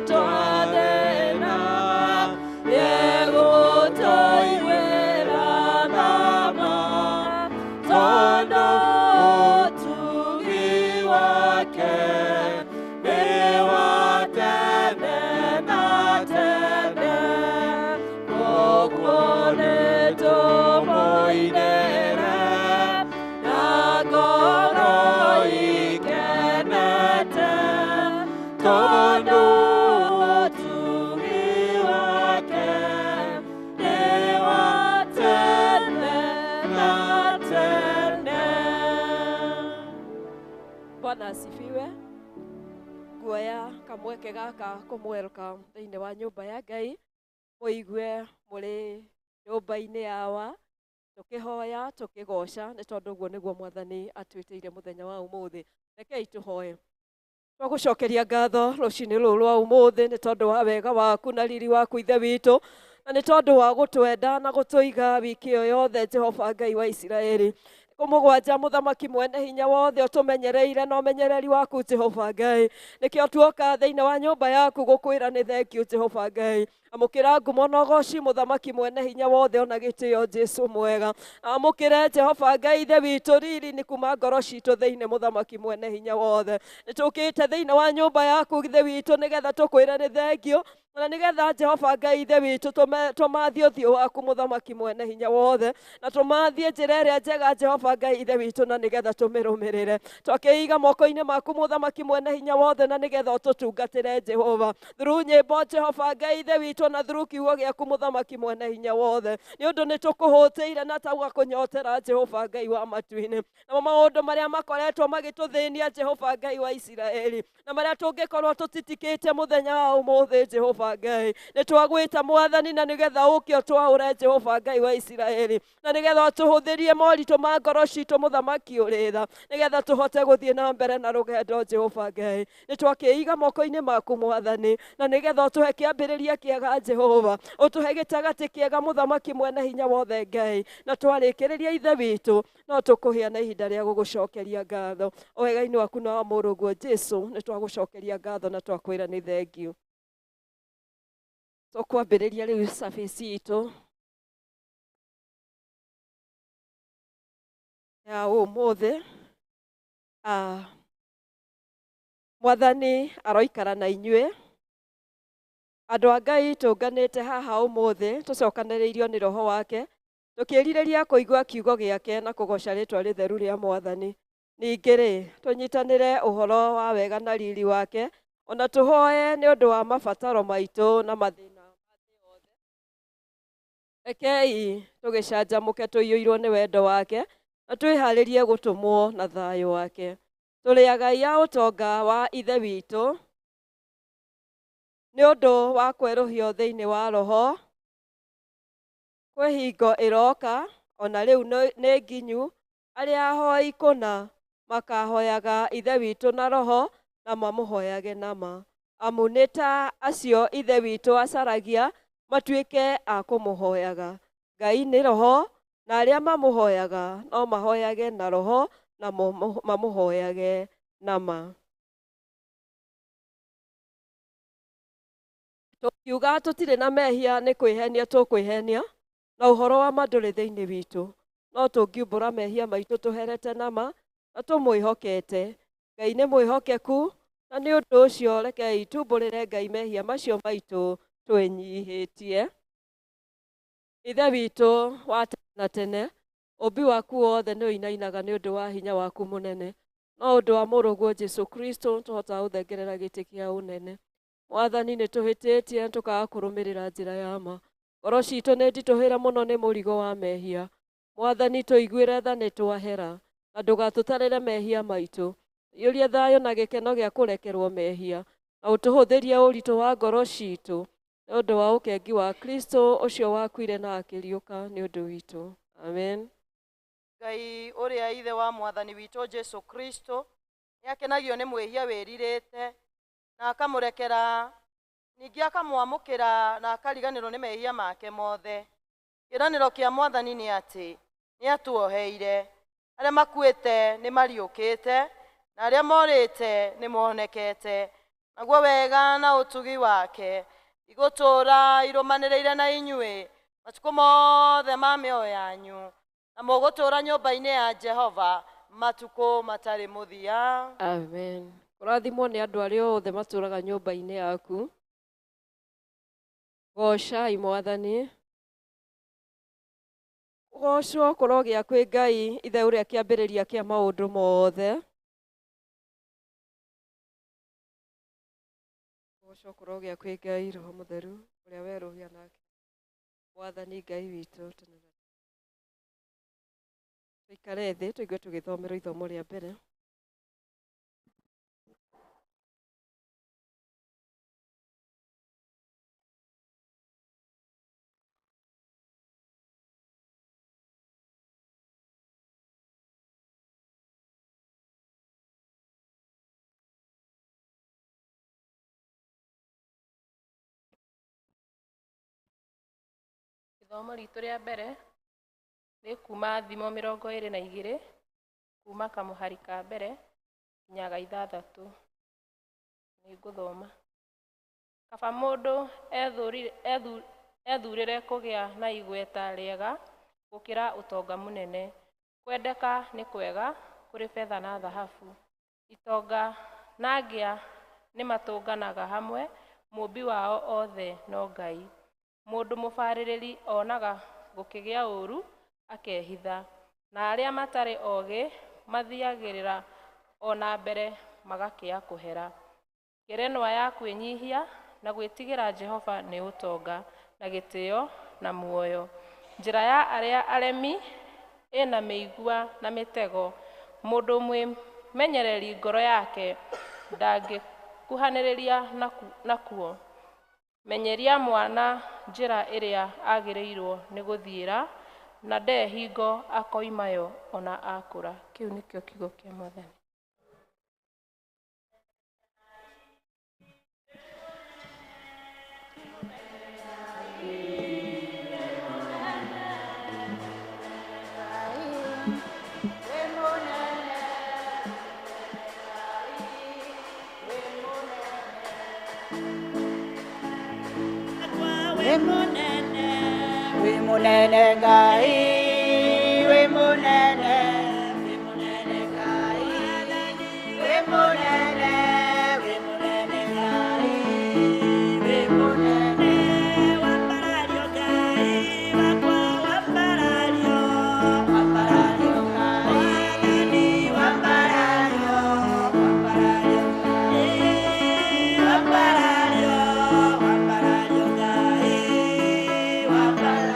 Twathĩna nĩegũtũiguĩra tha ma, tondũ ũtugi wake nĩ wa tene na tene. Koguo nĩtũmũinĩre na ngoro ikenete, tondũ ũtugi wake nĩ wa tene na tene. Bwana asifiwe. Nguoya kamweke gaka kũmwelcome thĩinĩ wa nyũmba ya Ngai, mũigue mũrĩ nyũmba-inĩ yawa tũkĩhoya tũkĩgoca, nĩ tondũ ũguo nĩguo Mwathani atwĩtĩire mũthenya wa ũmũthĩ. Rekei tũhoe. Twagũcokeria ngatho rũcinĩ rũrũ rwa ũmũthĩ nĩ tondũ wa wega waku na riri waku Ithe witũ, na nĩ tondũ wa gũtwenda na gũtũiga wiki ĩyo yothe Jehova Ngai wa Isiraeli. Kũmũgwanja mũthamaki mwene hinya wothe ũtũmenyereire na ũmenyereri waku Jehova Ngai. Nĩkĩo tuoka thĩinĩ wa nyũmba yaku gũkwĩra nĩ thengiũ Jehova Ngai. Amũkĩra ngumo na ũgoci mũthamaki mwene hinya wothe ona gĩtĩo Jesu mwega. Amũkĩre Jehova Ngai Ithe witũ riri nĩ kuma ngoro citũ thĩinĩ mũthamaki mwene hinya wothe. Nĩtũkĩte thĩinĩ wa nyũmba yaku Ithe witũ nĩgetha tũkwĩre nĩ thengiũ, na nĩgetha Jehova Ngai Ithe witũ tũmathie ũthiũ waku mũthamaki mwene hinya wothe, na tũmathie njĩra ĩrĩa njega Jehova Ngai Ithe witũ, na nĩgetha tũmĩrũmĩrĩre. Twakĩiga moko-inĩ maku mũthamaki mwene hinya wothe, na nĩgetha ũtũtungatĩre Jehova through nyĩmbo Jehova Ngai Ithe witũ, na through kiugo gĩaku mũthamaki mwene hinya wothe, nĩ ũndũ nĩtũkũhũtĩire na tũgakũnyotera Jehova Ngai wa matu-inĩ. Namo maũndũ marĩa makoretwo magĩtũthĩnia Jehova Ngai wa Isiraeli, na marĩa tũngĩkorwo tũtitikĩte mũthenya wa ũmũthĩ Jehova Ngai, nĩtwagwĩta Mwathani, na nĩgetha ũke ũtwaũre Jehova Ngai wa Isiraeli, na nĩgetha ũtũhũthĩrie moritũ ma ngoro citũ mũthamaki ũrĩ tha, nĩgetha tũhote gũthiĩ na mbere na rũgendo Jehova Ngai. Nĩtwakĩiga moko-inĩ maku Mwathani, na nĩgetha ũtũhe kĩambĩrĩria kĩega Jehova, ũtũhe gĩtagatĩ kĩega mũthamaki mwene hinya wothe Ngai, na twarĩkĩrĩria Ithe witũ no tũkũhĩa na ihinda rĩa gũgũcokeria ngatho. O wega-inĩ waku na wa mũrũguo Jesu nĩtwagũcokeria ngatho na twakwĩra nĩ thengiũ. Tũkwambĩrĩria rĩu service itũ ya ũmũthĩ. Mwathani aroikara na inyuĩ. Andũ a Ngai tũnganĩte haha ũmũthĩ tũcokanĩrĩirio nĩ Roho wake, tũkĩrirĩria kũigua kiugo gĩake na kũgoca rĩtwa rĩtheru rĩa Mwathani. Ningĩ rĩ, tũnyitanĩre ũhoro wa wega na riri wake, ona tũhoe nĩ ũndũ wa mabataro maitũ na mathĩna ma thĩ yothe. Rekei tũgĩcanjamũke tũiyũirwo nĩ wendo wake, na twĩharĩrie gũtũmwo na thayũ wake. Tũrĩ agai a ũtonga wa Ithe witũ nĩ ũndũ wa kwerũhio thĩinĩ wa Roho. Kwĩ hingo ĩroka, ona rĩu nĩ nginyu, arĩa ahoi kũna makahoyaga Ithe witũ na Roho na mamũhoyage na ma. Amu nĩ ta acio Ithe witũ acaragia matuĩke a kũmũhoyaga. Ngai nĩ Roho, na arĩa mamũhoyaga no mahoyage na Roho na mamũhoyage na ma. Tũkiuga tũtirĩ na mehia nĩ kwĩhenia tũkwĩhenia, na ũhoro wa ma ndũrĩ thĩinĩ witũ. No tũngiumbũra mehia maitũ tũherete na ma na tũmwĩhokete. Ngai nĩ mwĩhokeku, na nĩ ũndũ ũcio rekei tumbũrĩre Ngai mehia macio maitũ twĩnyihĩtie. Ithe witũ wa tene na tene, ũmbi waku wothe nĩ ũinainaga nĩ ũndũ wa hinya waku mũnene. No ũndũ wa mũrũguo Jesu Kristo tũhotaga gũthengerera gĩtĩ kĩa ũnene. Mwathani, nĩ tũhĩtĩtie tũkaga kũrũmĩrĩra njĩra ya ma. Ngoro citũ nĩ nditũhĩre mũno nĩ mũrigo wa mehia. Mwathani, tũiguĩre tha nĩ twahera, na ndũgatũtarĩre mehia maitũ. Iyũria thayũ na gĩkeno gĩa kũrekerwo mehia, na ũtũhũthĩrie ũritũ wa ngoro citũ nĩ ũndũ wa ũkengi wa Kristo ũcio wakuire na akĩriũka nĩ ũndũ witũ. Amen. Ngai ũrĩa Ithe wa Mwathani witũ Jesu Kristo nĩ akenagio nĩ mwĩhia wĩrirĩte na akamũrekera, ningĩ akamwamũkĩra na akariganĩrwo nĩ mehia make mothe. Kĩĩranĩro kĩa Mwathani nĩ atĩ nĩ atuoheire, arĩa makuĩte nĩ mariũkĩte, na arĩa morĩte nĩ monekete. Naguo wega na ũtugi wake igũtũũra irũmanĩrĩire na inyuĩ matukũ mothe ma mĩoyo yanyu, na mũgũtũũra nyũmba-inĩ ya Jehova matukũ matarĩ mũthia. Amen. Kũrathimwo nĩ andũ arĩa othe matũũraga nyũmba-inĩ yaku. Goocai Mwathani. Gocwo kũrogĩa kwĩ Ngai ithe ũrĩa kĩambĩrĩria kĩa maũndũ mothe. Gocwo kũrogĩa kwĩ Ngai Roho Mũtheru ũrĩa werũhia nake Mwathani Ngai witũ tene na tene. Tũikare thĩ tũigue tũgĩthomerwo ithomo rĩa mbere. Ithomo ritũ rĩa mbere nĩ kuma Thimo 22 kuma kamũhari ka mbere nginya ga 6. Nĩ ngũthoma. Kaba mũndũ ethurĩre kũgĩa na igweta rĩega gũkĩra ũtonga mũnene. Kwendeka nĩ kwega kũrĩ betha na thahabu. Itonga na ngĩa nĩ matũnganaga hamwe, mũũmbi wao othe no Ngai. Mũndũ mũbarĩrĩri onaga gũkĩgĩa ũũru akehitha, na arĩa matarĩ ogĩ mathiagĩrĩra o na mbere magakĩa kũhera. Ngerenwa ya kwĩnyihia na gwĩtigĩra Jehova nĩ ũtonga na gĩtĩo na muoyo. Njĩra ya arĩa aremi ĩna mĩigua na mĩtego. Mũndũ mwĩmenyereri ngoro yake ndangĩkuhanĩrĩria nakuo. Menyeria mwana njĩra ĩrĩa agĩrĩirwo nĩ gũthiĩra, na nde hingo akoimayo ona akũra. Kĩu nĩkĩo kiugo kĩa Mwathani. Wĩ mũnene Ngai, wĩ mũnene, wĩ mũnene Ngai, wĩ mũnene, wĩ mũnene Ngai, wĩ mũnene. Wambarario Ngai wakwa, wambarario, wambarario Ngai, wambarario, wambarario Ngai, wambarario, wambarario Ngai, wambarario.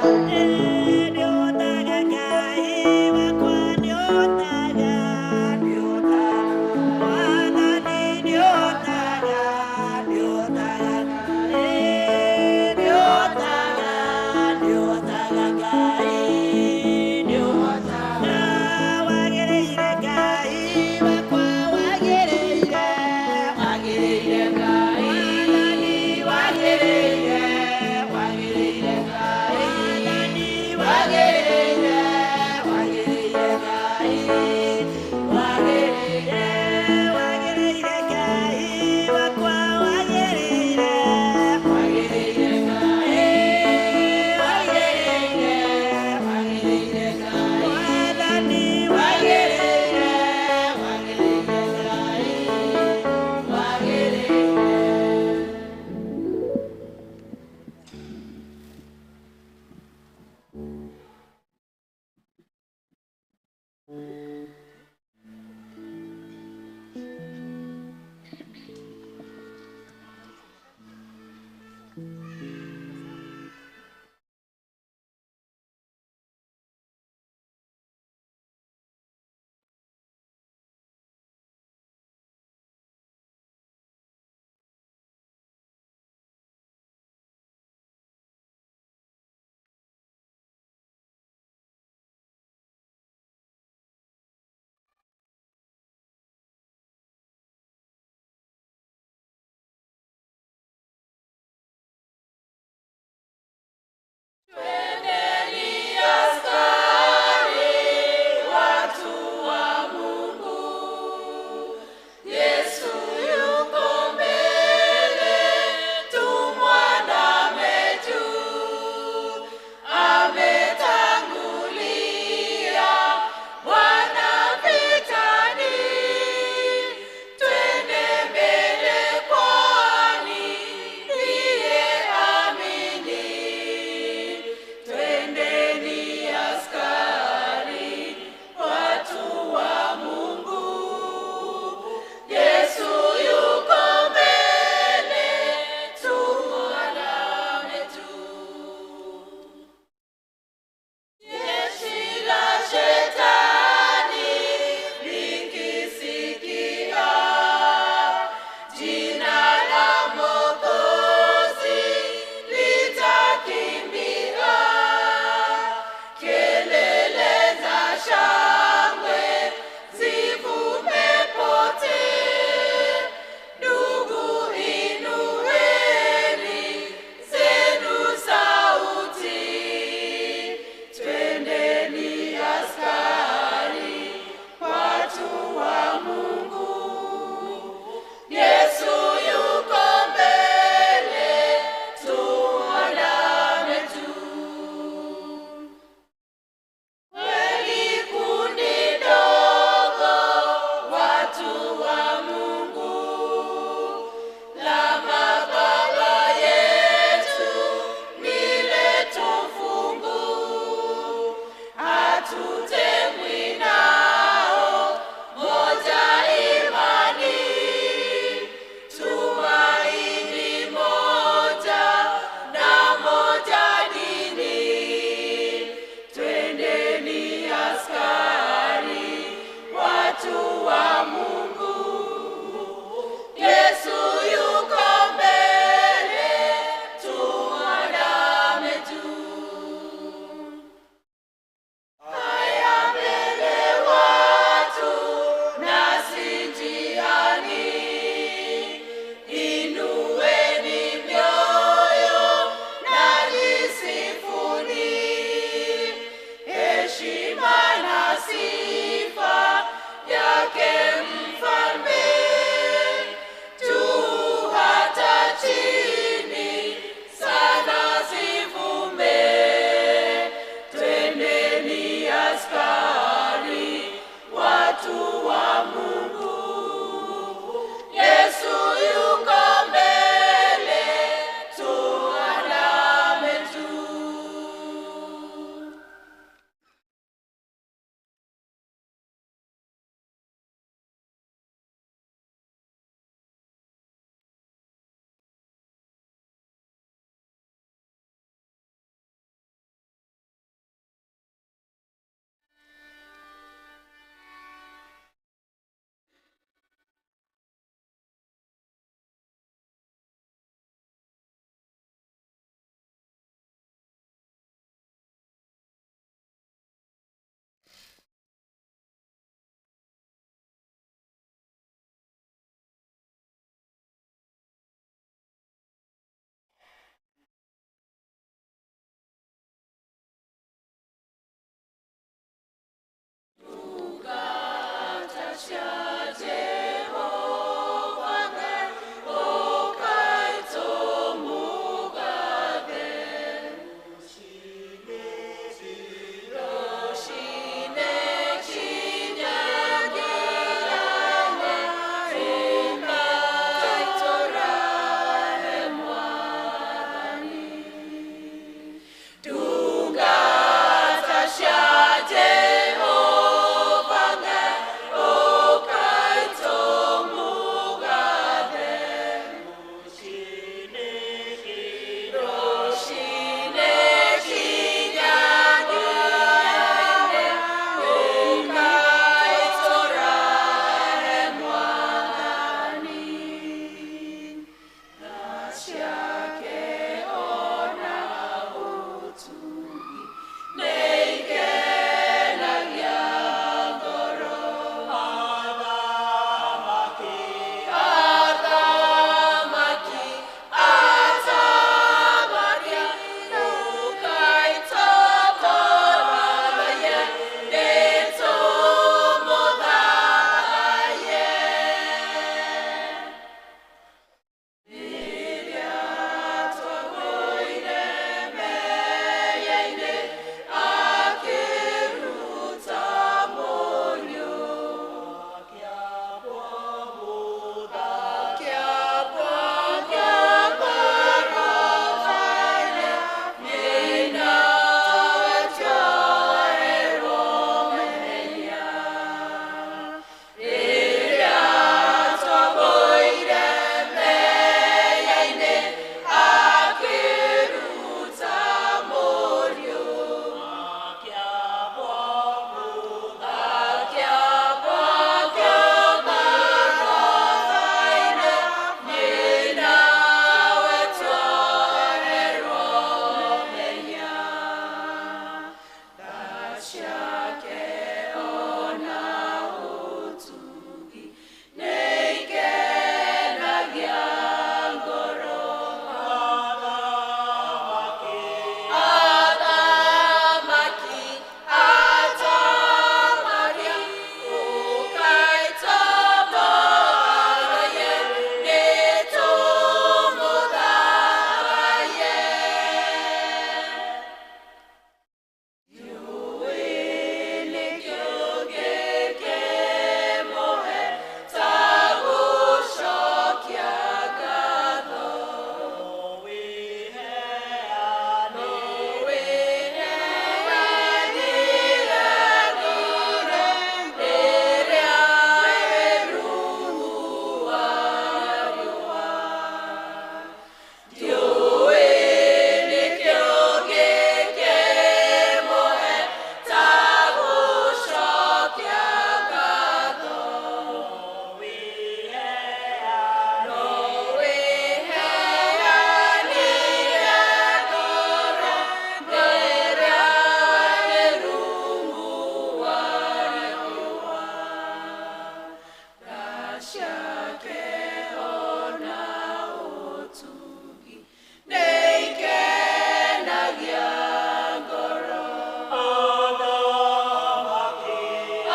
ciake ona ũtugi nĩikenagia ngoro.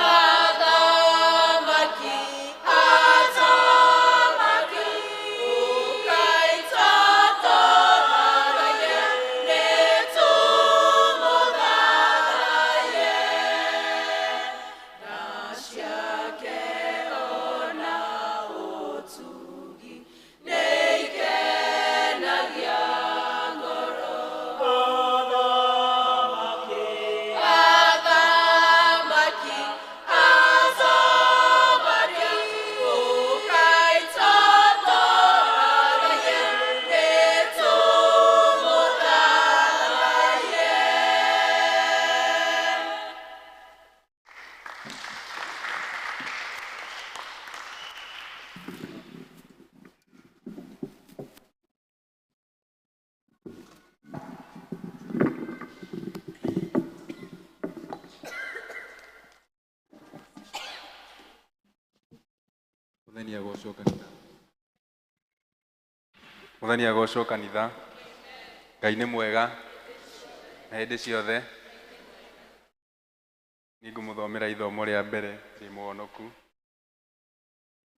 Athamaki, athamaki, ũkaitũtũthathaiye, nĩtũmũthathaiye. Tha ciake ona ũtugi nĩikenagia ngoro. Athamaki, athamaki, ũkaitũtũthathaiye, nĩtũmũthathaiye. Mũtheni agocwo kanitha. Mũtheni agocwo kanitha. Ngai nĩ mwega na hĩndĩ ciothe. Nĩ ngũmũthomera ithomo rĩa mbere ndĩ mũhonoku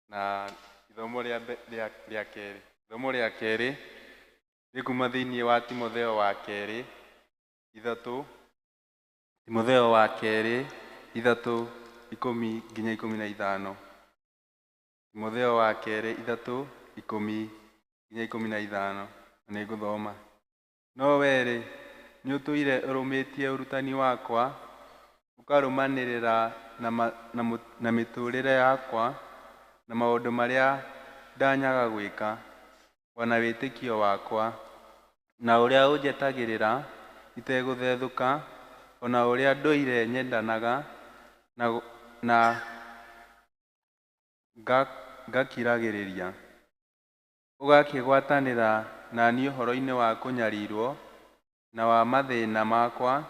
na ithomo rĩa rĩa kerĩ. Ithomo rĩa kerĩ nĩ kuma thĩinĩ wa Timotheo wa kerĩ ithatũ, Timotheo wa kerĩ 3:10 nginya 15. Timotheo wa kerĩ 3:10 nginya 15, na nĩ ngũthoma. No wee-rĩ, nĩũtũire ũrũmĩtie ũrutani wakwa, ũkarũmanĩrĩra na mĩtũũrĩre yakwa, na maũndũ marĩa ndanyaga gwĩka, o na wĩtĩkio wakwa, na ũrĩa ũnjetagĩrĩra itegũthethũka, o na ũrĩa ndũire nyendanaga na ngakiragĩrĩria. Ũgakĩgwatanĩra na niĩ ũhoro-inĩ wa kũnyarirwo na wa mathĩna makwa,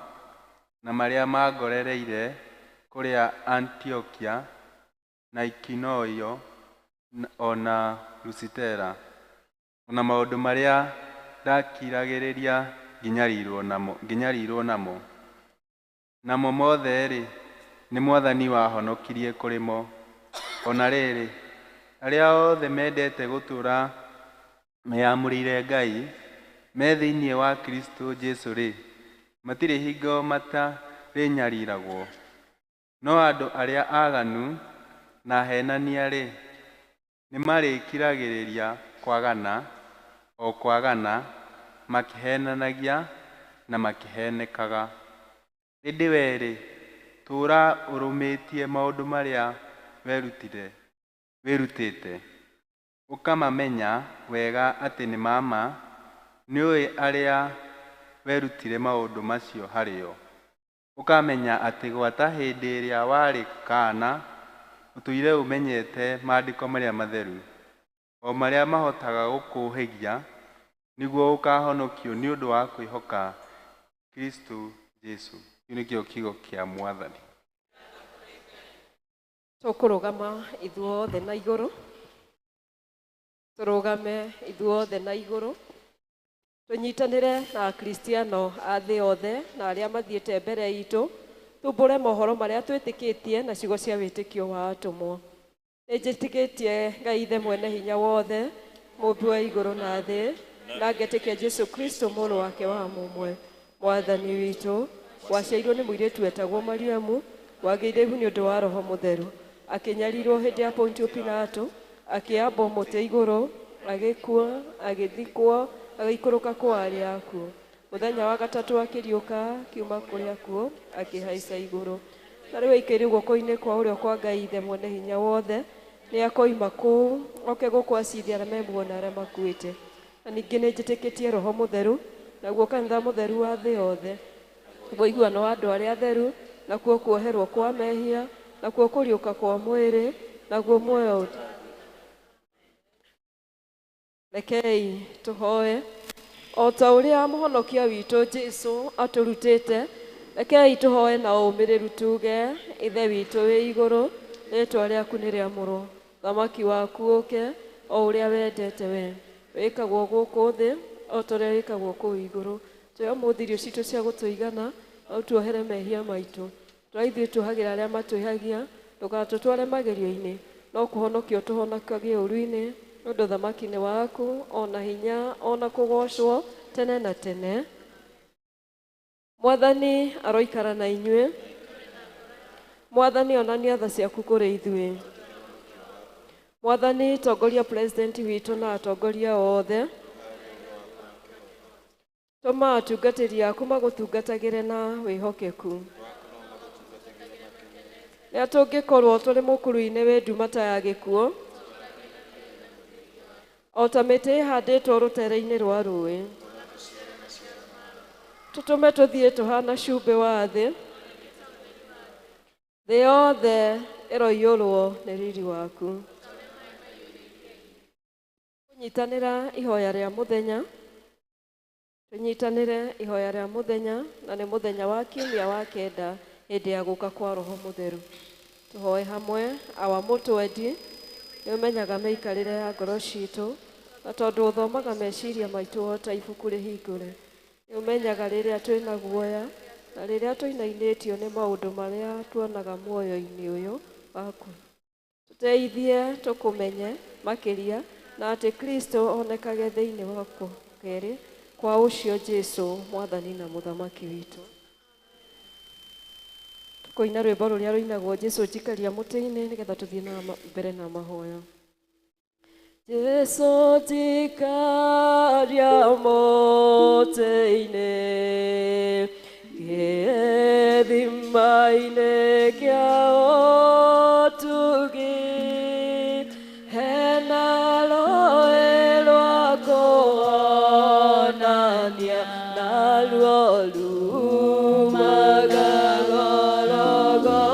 na marĩa mangorereire kũrĩa Antiokia na Ikonio o na Lusitera, o na maũndũ marĩa ndakiragĩrĩria ngĩnyarirwo namo. Namo mothe-rĩ, nĩ Mwathani wahonokirie kũrĩ mo. O na rĩrĩ, arĩa othe mendete gũtũũra meyamũrĩire Ngai, me thĩinĩ wa Kristo Jesũ-rĩ, matirĩ hingo matarĩnyariragwo. No andũ arĩa aaganu na aheenania-rĩ, nĩmarĩkiragĩrĩria kwagana, o kwagana, makĩheenanagia na makĩheenekaga. Ĩndĩ wee-rĩ, tũũra ũrũmĩtie maũndũ marĩa wĩrutĩte, ũkamamenya wega atĩ nĩ ma ma, nĩũĩ arĩa werutire maũndũ macio harĩo. Ũkamenya atĩ gwata hĩndĩ ĩrĩa warĩ kaana, ũtũire ũmenyete maandĩko marĩa matheru, o marĩa mahotaga gũkũũhĩgia, nĩguo ũkaahonokio nĩ ũndũ wa kwĩhoka Kristo Jesũ. Kĩu nĩkĩo kiugo kĩa Mwathani. Tũkũrũgama ithuothe na igũrũ, tũrũgame ithuothe na igũrũ, tũnyitanĩre na Akristiano a thĩ yothe na arĩa mathiĩte mbere itũ, tumbũre mohoro marĩa twĩtĩkĩtie na ciugo cia wĩtĩkio wa atũmwo. Nĩnjĩtĩkĩtie Ngai Ithe mwene hinya wothe, mũmbi wa igũrũ na thĩ, na ngetĩkia Jesũ Kristo mũrũ wake wa mũmwe, Mwathani witũ, waciarirwo nĩ mũirĩtu wetagwo Mariamu, wagĩire ihu nĩ ũndũ wa Roho Mũtheru, akĩnyarirwo hĩndĩ ya Pontio Pilato, akĩambwo mũtĩ igũrũ, agĩkua, agĩthikwo, agĩikũrũka kwa arĩa akuũ. Mũthenya wa gatatũ akĩriũka akiuma kũrĩ akuũ, akĩhaica igũrũ. Na rĩu aikaire guoko-inĩ kwa ũrĩo kwa Ngai Ithe mwene hinya wothe, nĩ akoima kũu oke gũkũ acithie arĩa me muoyo na arĩa makuĩte. Na ningĩ nĩ njĩtĩkĩtie Roho Mũtheru, naguo kanitha mũtheru wa thĩ yothe, ũiguano wa andũ arĩa atheru, nakuo kuoherwo kwa mehia, nakuo kũriũka kwa mwĩrĩ, naguo muoyo. Rekei tũhoe. O ta ũrĩa mũhonokia witũ Jesũ atũrutĩte, rekei tũhoe na ũmĩrĩru tuge, Ithe witũ wĩ igũrũ, rĩtwa rĩaku nĩ rĩamũrwo. Thamaki waku ũke o ũrĩa wendete we, wĩkagwo gũkũ thĩ o ta ũrĩa wĩkagwo kũu igũrũ. Tũhe ũmũthĩ irio citũ cia gũtũigana, na ũtuohere mehia maitũ, tũrĩa ithuĩ tuohagĩra arĩa matwĩhagia, ndũgatũtware magerio-inĩ, no kũhonokia ũtũhonokagie ũũru-inĩ, nĩ ũndũ ũthamaki nĩ waku, o na hinya, o na kũgoocwo tene na tene. Mwathani aroikara na inyuĩ. Mwathani onania tha ciaku kũrĩ ithuĩ. Mwathani tongoria president witũ na atongoria othe. Tũma atungatĩri aku magũtungatagĩre na wĩhokeku. Rĩrĩa tũngĩkorwo tũrĩ mũkuru-inĩ wĩ nduma ta ya gĩkuũ, o ta mĩtĩ ĩhandĩtwo rũtere-inĩ rwa rũĩ, tũtũme tũthiĩ tũhana cumbĩ wa thĩ, thĩ yothe ĩroiyũrwo nĩ riri waku. Kũnyitanĩra ihoya rĩa mũthenya, tũnyitanĩre ihoya rĩa mũthenya, na nĩ mũthenya wa kiumia wa kenda hĩndĩ ya gũka kwa Roho Mũtheru. Tũhoe hamwe. Awa mũtwendi, nĩ ũmenyaga mĩikarĩre ya ngoro citũ, na tondũ ũthomaga meciria maitũ o ta ibuku rĩhingũre, nĩ ũmenyaga rĩrĩa twĩna guoya na rĩrĩa tũinainĩtio nĩ maũndũ marĩa tuonaga muoyo-inĩ ũyũ waku. Tũteithie tũkũmenye makĩria, na atĩ Kristo onekage thĩinĩ waku kerĩ kwa ũcio Jesu Mwathani na Mũthamaki witũ. Tũkũina rwĩmbo rũrĩa rũinagwo Jesu njikaria mũtĩ-inĩ, nĩgetha tũthiĩ na mbere na mahoya. Jesu njikaria mũtĩ-inĩ, gĩthima-inĩ kĩa ũtugi, hena rũĩ rwa kũhonania, naruo rumaga Golgotha,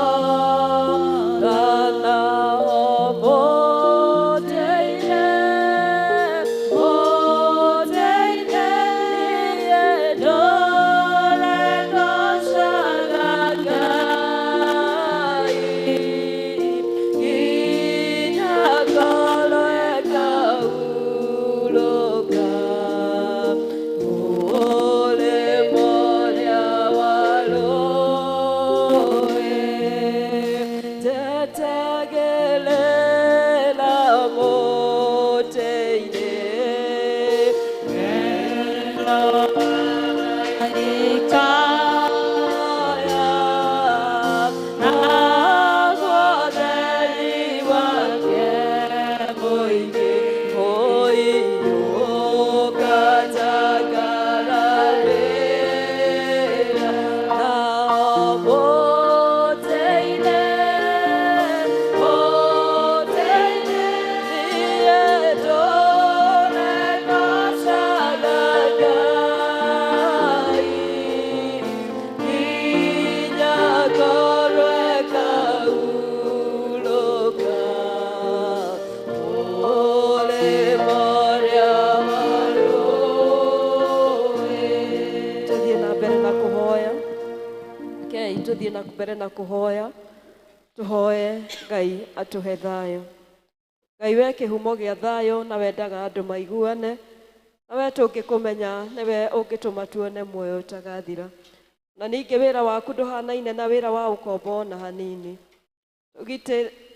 nao mũtĩ-inĩ, mũtĩ-inĩ niĩ ndũre ngoocaga Ngai, nginya ngoro ĩkahurũka, mũrĩmo ũrĩa wa rũĩ, njetagĩrĩra mũtĩ-inĩ, Ikaya, naguo ũtheri wake mũingĩ ũiyũka njangararĩra. Nao mũtĩ-inĩ, mũtĩ-inĩ niĩ ndũre ngoocaga Ngai, nginya ngoro ĩkahurũka, mũrĩmo ũrĩa wa rũĩ. Tũthiĩ na mbere na kũhoya. Rekei tũthiĩ na mbere na kũhoya, tũhoe Ngai atũhe thayũ. Ngai we kĩhumo gĩa thayũ, na wendaga andũ maiguane, na we tũngĩkũmenya nĩwe ũngĩtũma tuone muoyo ũtagathira. Na ningĩ wĩra waku ndũhanaine na wĩra wa ũkombo ona hanini.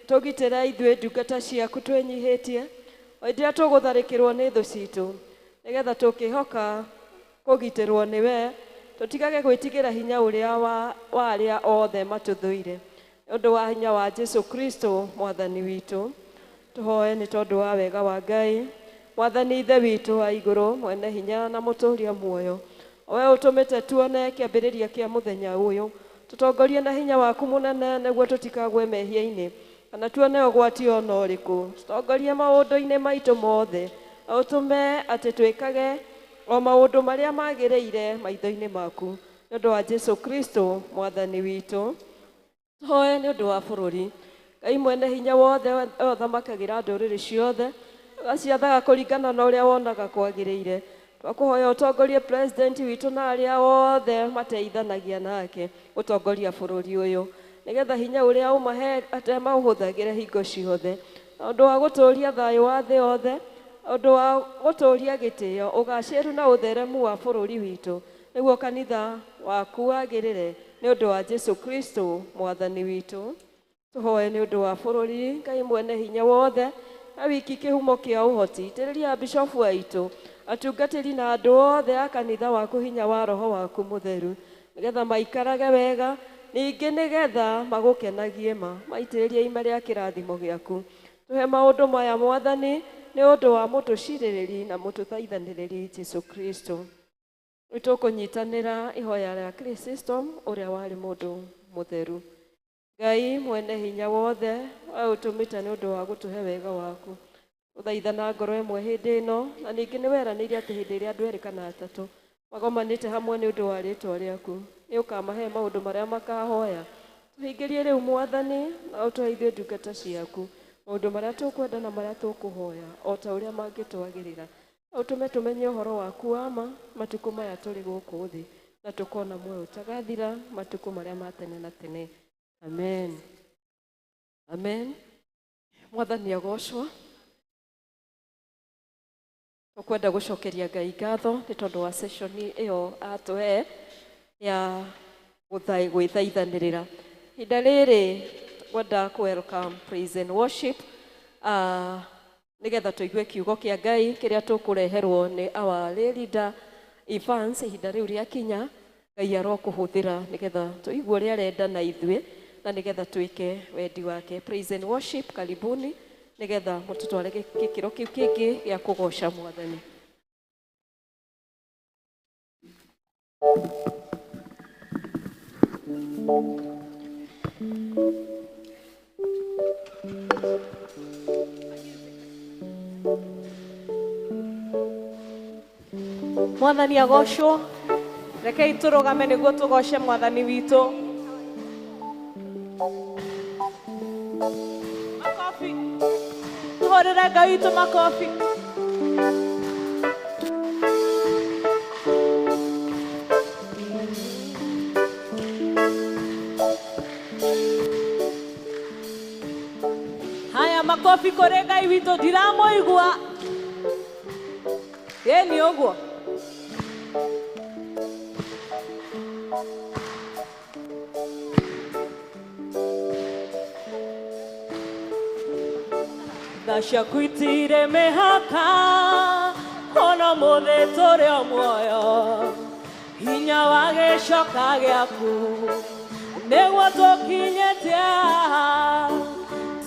Tũgitĩre ithuĩ ndungata ciaku twĩnyihĩtie, o hĩndĩ ĩrĩa tũgũtharĩkĩrwo nĩ thũ citũ, nĩgetha tũkĩhoka kũgitĩrwo nĩwe, tũtigage gwĩtigĩra hinya ũrĩa wa arĩa othe matũthũire. Nĩ ũndũ wa hinya wa Jesu Kristo Mwathani witũ, tũhoe nĩ tondũ wa wega wa Ngai. Mwathani Ithe witũ wa igũrũ, mwene hinya na mũtũũria muoyo, o we ũtũmĩte tuone kĩambĩrĩria kĩa mũthenya ũyũ, tũtongorie na hinya waku mũnene nĩguo tũtikagwe mehia-inĩ kana tuone ũgwati ona ũrĩkũ. Tũtongorie maũndũ-inĩ maitũ mothe, na ũtũme atĩ twĩkage o maũndũ marĩa magĩrĩire maitho-inĩ maku, nĩ ũndũ wa Jesu Kristo Mwathani witũ. Tũhoe nĩ ũndũ wa bũrũri. Ngai mwene hinya wothe, we ũthamakagĩra ndũrĩrĩ ciothe, ũgaciathaga kũringana na ũrĩa wonaga kwagĩrĩire. Twakũhoya ũtongorie president witũ na arĩa othe mateithanagia nake gũtongoria bũrũri ũyũ, nĩgetha hinya ũrĩa ũmahete maũhũthagĩre hingo ciothe. Ũndũ wa gũtũũria thayũ wa thĩ yothe, ũndũ wa gũtũũria gĩtĩo, ũgacĩru na ũtheremu wa bũrũri witũ, nĩguo kanitha waku wagĩrĩre nĩ ũndũ wa Jesu Kristo mwathani witũ. Tũhoe nĩ ũndũ wa bũrũri, Ngai mwene hinya wothe, na wiki kĩhumo kĩa ũhoti, itĩrĩria bishofu aitũ, atungatĩri na andũ othe a kanitha waku hinya wa roho waku mũtheru, nĩgetha maikarage wega, ningĩ nĩgetha magũkenagie ma, maitĩrĩrie ima rĩa kĩrathimo gĩaku. Tũhe maũndũ maya mwathani, nĩ ũndũ wa mũtũcirĩrĩri na mũtũthaithanĩrĩri Jesu Kristo. Rĩu tũkũnyitanĩra ihoya rĩa Chrysostom ũrĩa warĩ mũndũ mũtheru. Ngai mwene hinya wothe, we ũtũmĩte nĩ ũndũ wa gũtũhe wega waku. Ũthaithana ngoro ĩmwe hĩndĩ ĩno, na ningĩ nĩ weranĩire atĩ hĩndĩ ĩrĩa andũ erĩ kana atatũ magomanĩte hamwe nĩ ũndũ wa rĩĩtwa rĩaku, nĩ ũkamahe maũndũ marĩa makahoya. Tũhingĩrie rĩu mwathani, na ũtũhe ithuĩ ndungata ciaku maũndũ marĩa tũkwenda na marĩa tũkũhoya o ta ũrĩa mangĩtwagĩrĩra. Ũtũme tũmenye ũhoro waku wa ma matukũ maya tũrĩ gũkũ thĩ, na tũkona muoyo ũtagathira matukũ marĩa ma tene na tene. Amen. Amen. Mwathani agocwo. Tũkwenda gũcokeria Ngai ngatho nĩ tondũ wa session ĩyo atũhe ya gwĩthaithanĩrĩra. Ihinda rĩrĩ ngwenda kũ welcome praise and worship, nĩgetha tũigue kiugo kĩa Ngai kĩrĩa tũkũreherwo nĩ our lay leader Evans. Ihinda rĩu rĩakinya, Ngai arokũhũthĩra nĩgetha tũigue ũrĩa arenda na ithuĩ, na nĩgetha twĩke wendi wake. Praise and worship, karibuni, nĩgetha mũtũtware gĩkĩro kĩu kĩngĩ gĩa kũgoca mwathani. Mwathani agocwo. Rekei tũrũgame nĩguo tũgoce mwathani witũ. Makobi. Tũhũrĩre Ngai witũ makobi. Haya, makobi kũrĩ Ngai witũ, ndiramũigua. Ĩni ũguo. Tha ciaku itirĩ mĩhaka, ona mũthĩ tũrĩ o muoyo, hinya wa gĩcoka gĩaku nĩguo tũkinyĩte haha.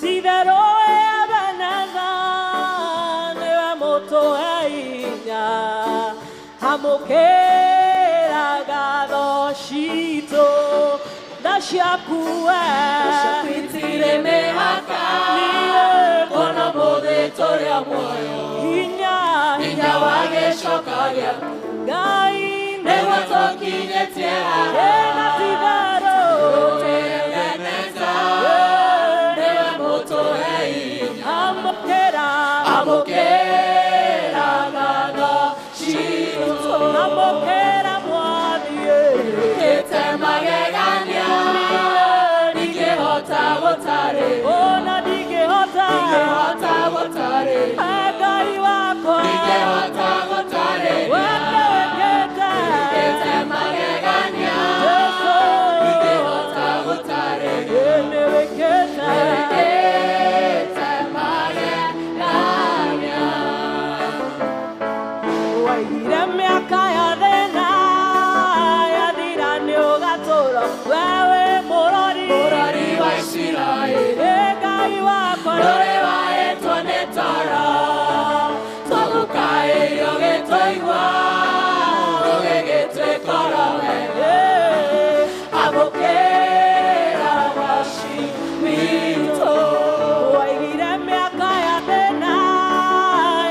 Ti-itherũ wĩ Ebeneza, nĩwe mũtũhe hinya, amũkĩra ngatho citũ. Tha ciaku we, itirĩ mĩhaka, ona mũthĩ tũrĩ o muoyo, hinya hinya wa gĩcoka gĩaku Ngai nĩguo tũkinyĩtie haha. Ĩna ti-itherũ Ebeneza, nĩwe mũtũhe hinya, amũkĩra, amũkĩra ngatho citũ, amũkĩra mwathi. Wĩkĩte magegania, ndingĩhota gũtarĩria, Ona ndingĩhota, ndingĩhota gũtarĩria, Ngai wakwa, ndingĩhota gũtarĩria, we nĩwĩkĩte, wĩkĩte magegania, Jesũ, ndingĩhota gũtarĩria, nĩwĩkĩte, wĩkĩte magegania. Waigire mĩaka ya thĩna yathira nĩũgatũra, we wĩ mũrori, Mũrori wa Isiraeli, Ĩ Ngai wakwa, ndũrĩ wahĩtwo nĩ toro, twagũkaĩire ũgĩtũigua, ũgĩgĩtwĩka oro wega. Amũkĩra waci witũ. Waigire mĩaka ya thĩna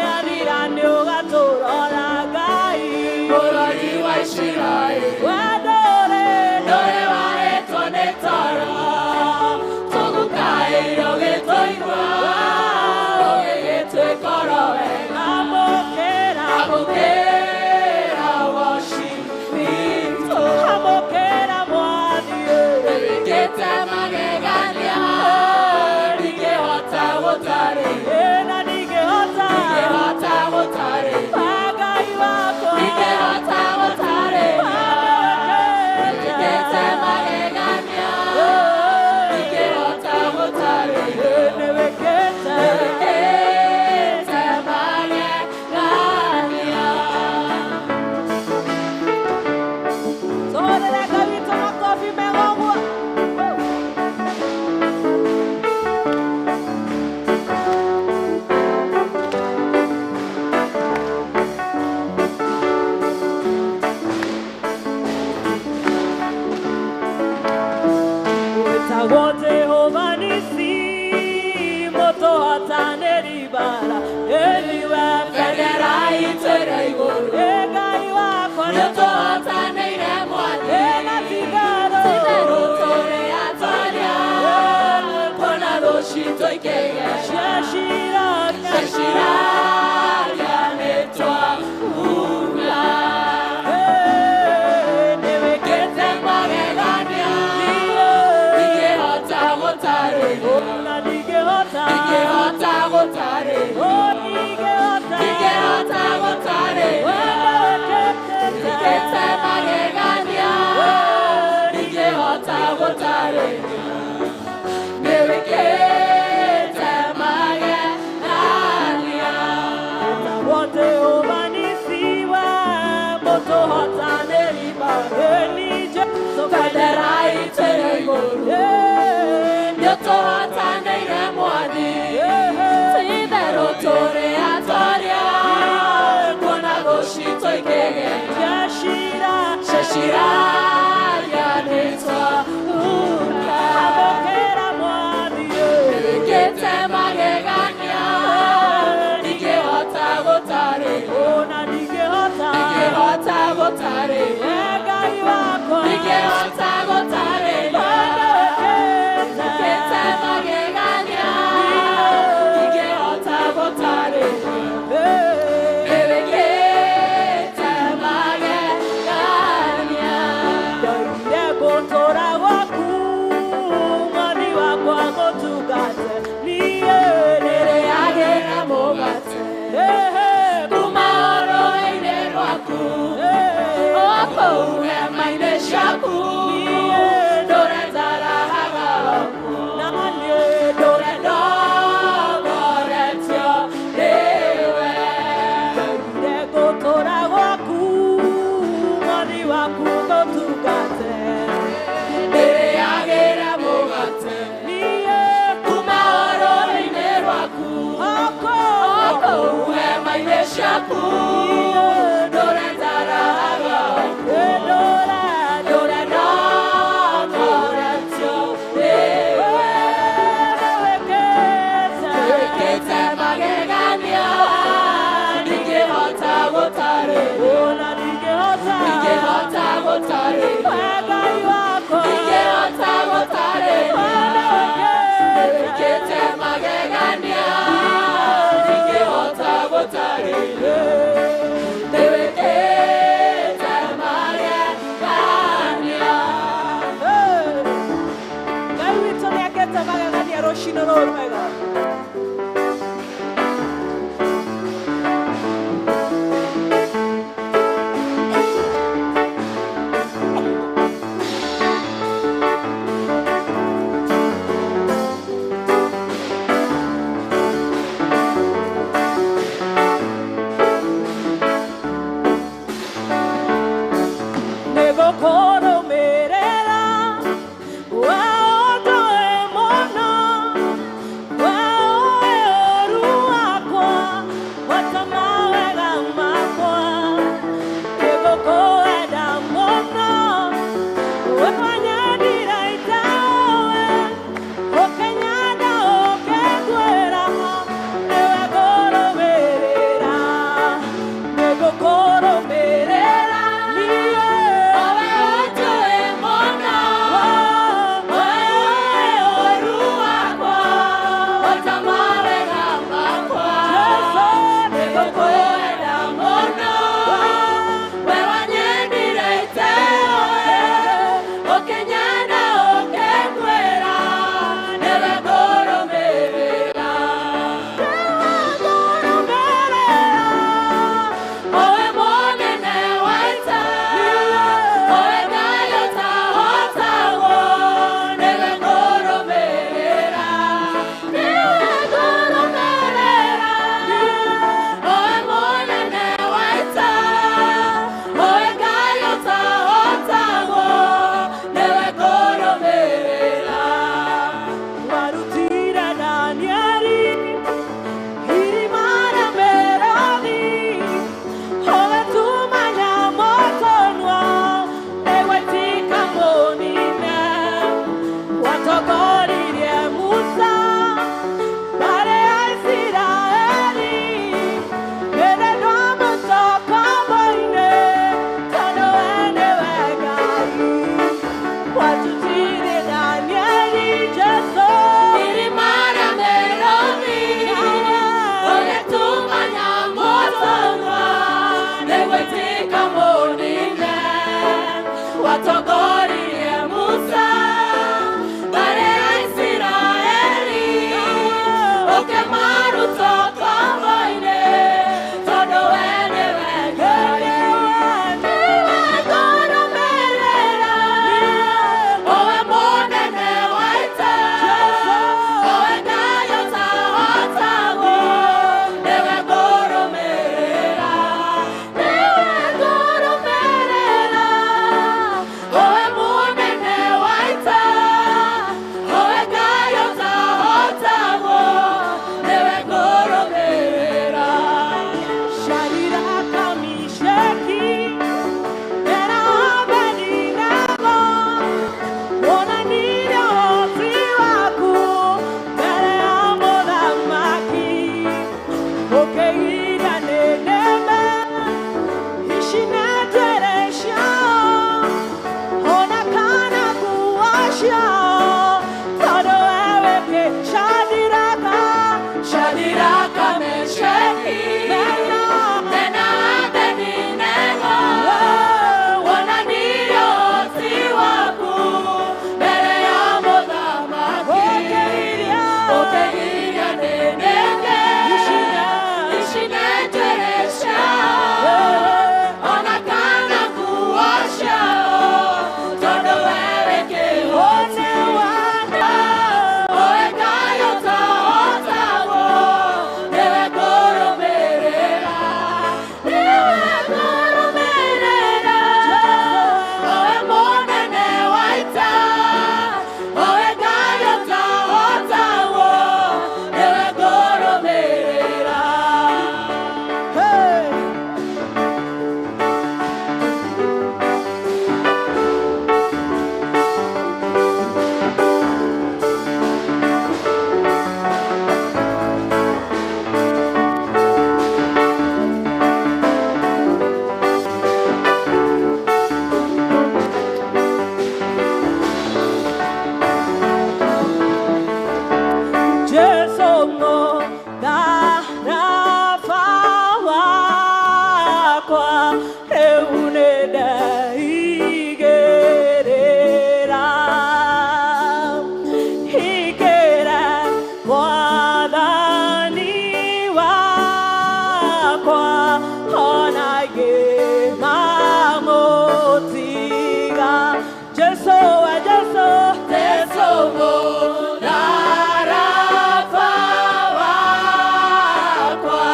yathira nĩũgatũrora Ngai, Mũrori wa Isiraeli, we ndũrĩ, ndũrĩ wahĩtwo nĩ toro, twagũkaĩire ũgĩtũigua, ũgĩgĩtwĩka oro wega. Amũkĩra, Amũkĩra Ndingĩhota gũtarĩria wĩkĩte magegania, ndingĩhota gũtarĩria nĩ wĩkĩte magegania. Bendera itũ ĩrĩ igũrũ, nĩũtũhotanĩire Mwathi, ti-itherũ tũrĩ atoria, kuona thũ citũ ikĩgeria. Ceciraria nĩtwahuka. Nĩwĩkĩte magegania, ndingĩhota gũtarĩria, ndingĩhota gũtarĩria, ndingĩhota gũtarĩria. Wĩkĩte magegania, ndingĩhota gũtarĩria. Nĩwĩkĩte magegania. Nĩrĩagĩra mũgate kuma rũĩ-inĩ rwaku, o kũu hema-inĩ ciaku, ndũre ndarahaga okuo, ndũre ndongoretio nĩwe. Nĩrĩagĩra mũgate kuma rũĩ-inĩ rwaku, o kũu hema-inĩ ciaku, ndũre ndarahaga okuo, ndũre ndongoretio nĩwe. Wĩkĩte magegania, ndingĩhota gũtarĩria, ndingĩhota gũtarĩria, ndingĩhota gũtarĩria. Wĩkĩte magegania, ndingĩhota gũtarĩria. Nĩwĩkĩte magegania. Ngai witũ nĩakĩte magegania rũcinĩ rũrũ rwega. wakwa ona ngĩmamũtiga. Jesu wa Jesu, Jesu mũtharaba wakwa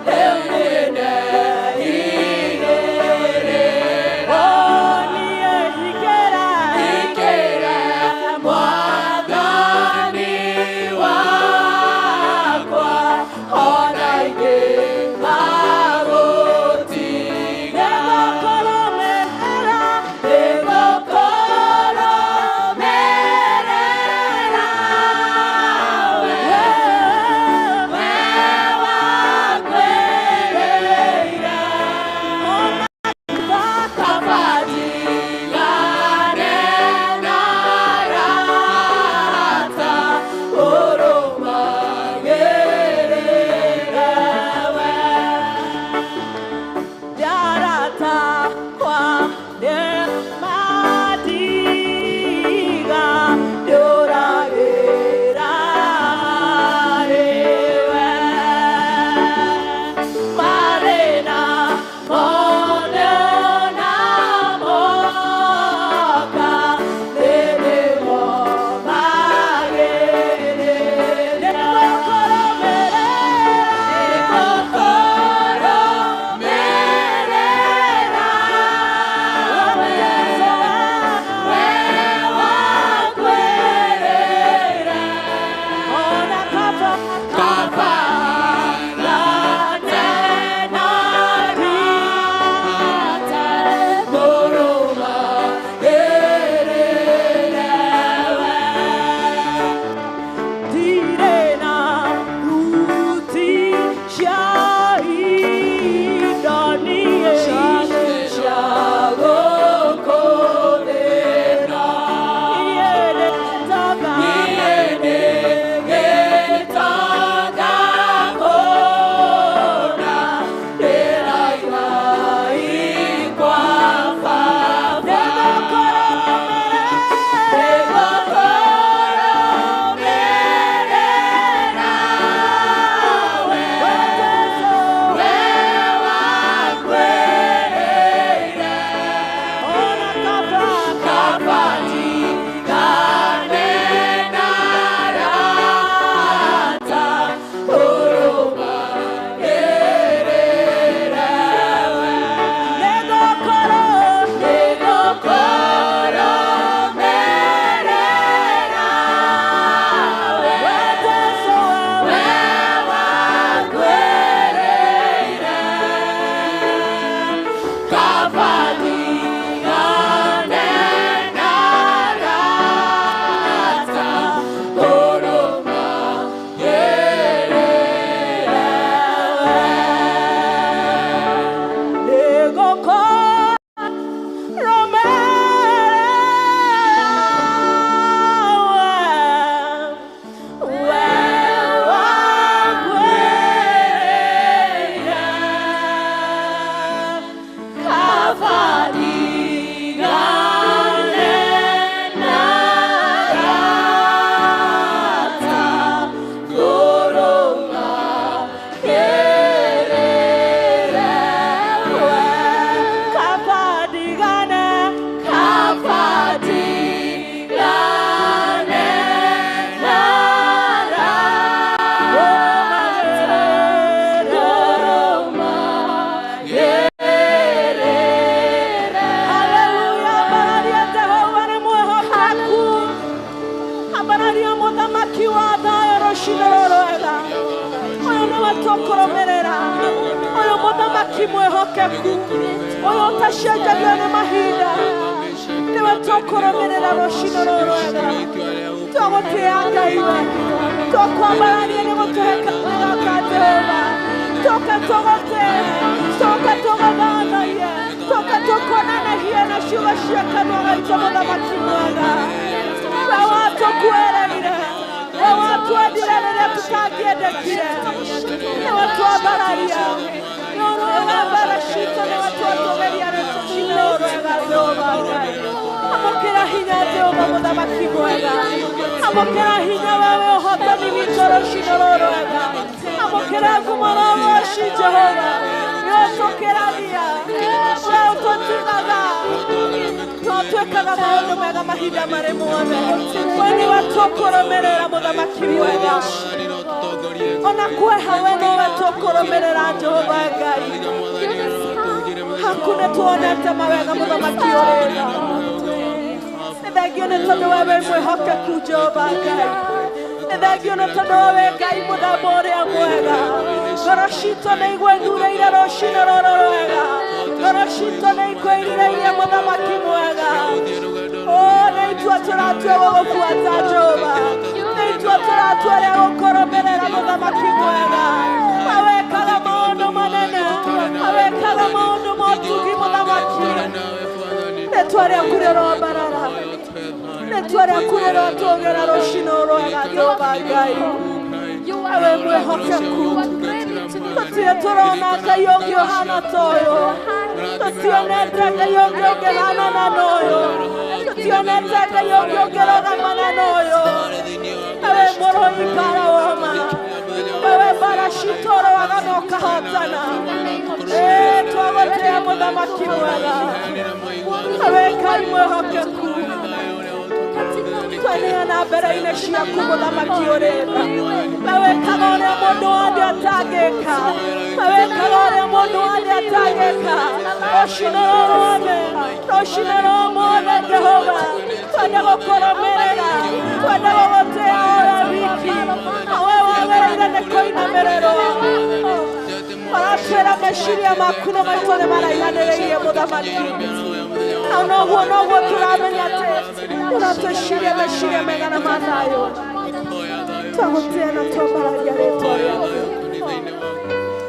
rĩu nĩndeigĩrĩra. Oh, niĩ hingĩra, Hingĩra Mwathani wakwa ona ingĩmagũtiga. Nĩgũkũrũmĩrĩra, Nĩgũkũrũmĩrĩra we, we wakwĩrĩire. Kabatigane na arata, ũrũmagĩrĩre we. Arata kwa nĩmandiga, ndũragĩra harĩwe. Marĩ na mone na moka, nĩnĩmo magĩrĩire. Nĩgũkũrũmĩrĩra, Nĩgũkũrũmĩrĩra we, we wakwĩrĩire. Ona kaba, Kabarate na arata, mũrũmagĩrĩre we. Ndirĩ na thuti cia indo niĩ Cia gũkũ thĩ-ĩno. Niĩ nĩndoga, Niĩ nĩgĩtonga kũna, ndĩraiga ikwa Baba. Nĩgũkũrũmĩrĩra, Nĩgũkũrũmĩrĩra we, we wakwĩrĩire. Ona kaba, Kabatigane na arata, ũrũmagĩrĩre we. Nĩgũkũrũ, Nĩgũkũrũmĩrĩra we, we Jesũ, we wakwĩrĩire. Kabatigane na arata, ũrũmagĩrĩre we. Nĩgũkũrũmĩrĩra we, we wakwĩrĩire. Kabatigane na arata, ũrũmagĩrĩre we. Kabatigane, Kabatigane na arata, ũrũmagĩrĩre. Haleluya, ambararia Jehova nĩ mwĩhokeku. Ambararia mũthamaki wa thayũ rũcinĩ rũrũ rwega. Ũyũ nĩwe tũkũrũmĩrĩra. Ũyũ mũthamaki mwĩhokeku. Ũyũ ũtacenjagio nĩ mahinda. Nĩwe tũkũrũmĩrĩra rũcinĩ rũrũ rwega. Tũgũtĩĩa Ngai we. Tũkwambararia nĩ gũtũhe kanitha ka Jehova. Tũke tũgũtĩe, tũke tũgũthathaiye, tũke tũkuonanagie na ciugo cia kanua gaitũ mũthamaki mwega. We watũkuĩrĩire, we watwendire rĩrĩa tũtangĩendekire, nĩwe twambararia, nĩ ũrũaga mbara citũ, nĩwe twatũgeria rũcinĩ rũrũ rwega Jehova Ngai. Amũkĩra hinya Jehova mũthamaki mwega, amũkĩra hinya wewe ũhotani witũ rũcinĩ rũrũ rwega, amũkĩra ngumo na ũgoci Jehova. Tũtũtũragia we ũtũtugaga no twĩkaga maũndũ mega mahinda marĩ mothe we nĩwe tũkũrũmĩrĩra mũthamaki mwega ona kweha we nowe tũkũrũmĩrĩra Jehova Ngai haku nĩ tuonete mawega mũthamaki ũrĩa nĩ thengio nĩ tondũ we wĩ mwĩhokeku Jehova Ngai nĩ thengio nĩ tondũ we wĩ Ngai mũthemba ũrĩa mwega ngoro citũ nĩ igwĩthurĩire rũcinĩ rũrũ rwega ngoro citũ nĩ ikwĩrirĩirie mũthamaki mwega nĩ itua tũratua gũgũbuata Jehova nĩ itua tũratua rĩa gũkũrũmĩrĩra mũthamaki mwega awekaga maũndũ manene awekaga maũndũ motugi mũthamaki rĩtwa rĩaku rĩrombarara rĩtwa rĩaku rĩrotũgĩra rũcinĩ rwega Jehova Ngai awe mwĩhokeku tũtirĩ tũrona Ngai ũngĩ ũhana ta ũyũ tũtionete Ngai ũngĩ ũngĩhanana na ũyũ tũtionete Ngai ũngĩ ũngĩrũgamana na ũyũ awe mũrũi mbara woma wewe mbara citũ ũrũaga na ũkahotana twagũtĩĩa mũthamaki mwega awe Ngai mwĩhokeku twaneana mbere-inĩ ciaku mũthamaki ũrĩ tha wekaga ũrĩa mũndũ wothe atangĩka wekaga ũrĩa mũndũ wothe atangĩka rũcinĩ rũrũ rũcinĩ rũmũthĩ Jehova twenda gũkũrũmĩrĩra twenda gũgũtĩĩa ũrĩ wiki na we wagĩrĩire nĩ kũinamĩrĩrwo ũratwĩra meciria maku na maitũ nĩ maraihanĩrĩirie mũthamaki na noguo noguo tũramenya atĩ ũratwĩciria meciria mega na ma thayũ twagũtĩĩa na twambararia rĩtwa rĩaku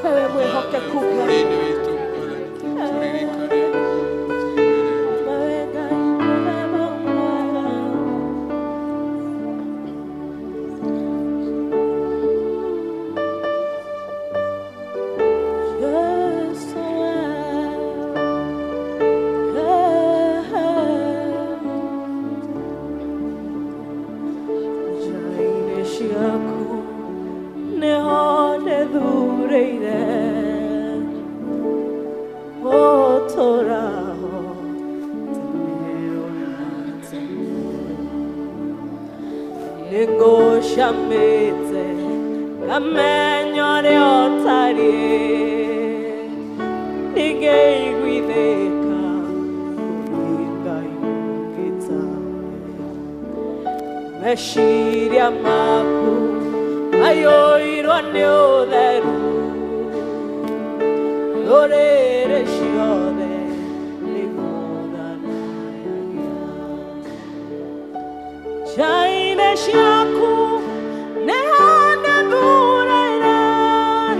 wewe mwĩhokeku Ngai. Wewe Ngai mũthemba mwega. Yesu njĩra-inĩ ciaku nĩho ndĩthurĩire gũtũũraho tene ona tene nĩngũcamĩte ngamenya ũrĩa ũtariĩ ningĩiguithĩka kũrĩ Ngai ũngĩ tawe meciria maku maiyũirwo nĩ ũtheru ndũrĩrĩ ciothe nĩgũthanayagia njĩra-inĩ ciaku nĩho ndĩthurĩire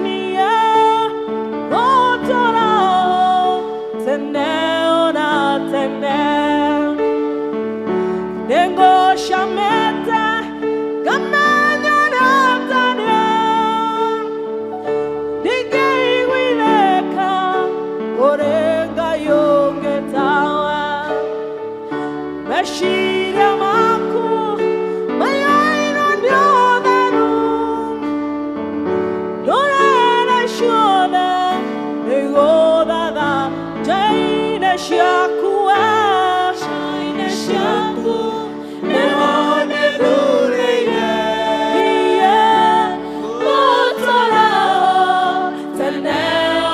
niĩ gũtũũraho tene ona tene nĩngũcamĩte ngamenya ũrĩa ũtariĩ ndingĩiguithĩka kũrĩ Ngai ũngĩ tawe meciria maku maiyũirwo nĩ ũtheru ndũrĩrĩ ciothe nĩigũthatha njĩra-inĩ ciaku we njĩra-inĩ ciaku nĩho ndĩthurĩire niĩ gũtũũraho tene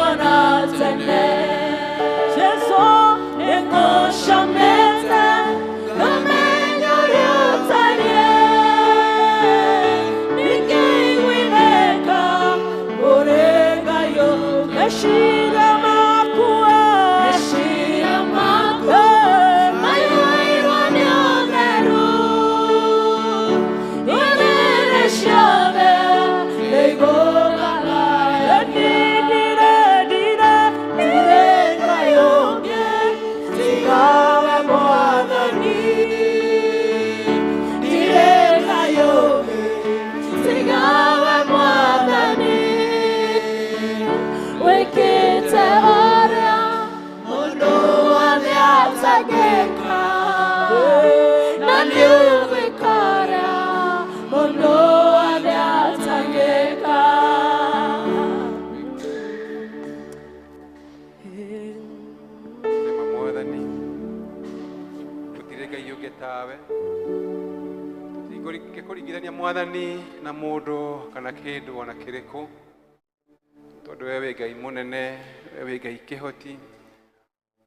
ona tene Jesũ nĩngũcamĩte ngamenya ũrĩa ũtariĩ ningĩiguithĩka kũrĩ Ngai ũngĩ meciria maku meciria maku maiyũirwo nĩ ũtheru ndũrĩrĩ ciothe nĩigũthathayagia ndirĩ ndirĩ Ngai ũngĩ tiga we Mwathani ndirĩ Ngai ũngĩ tiga we Mwathani Wĩkĩte ũrĩa mũndũ wothe atangĩka na nĩũgwĩka ũrĩa mũndũ wothe atangĩka. Nawe tũtingĩkũringithania Mwathani na mũndũ kana kĩndũ ona kĩrĩkũ, tondũ we wĩ Ngai mũnene, we wĩ Ngai kĩhoti,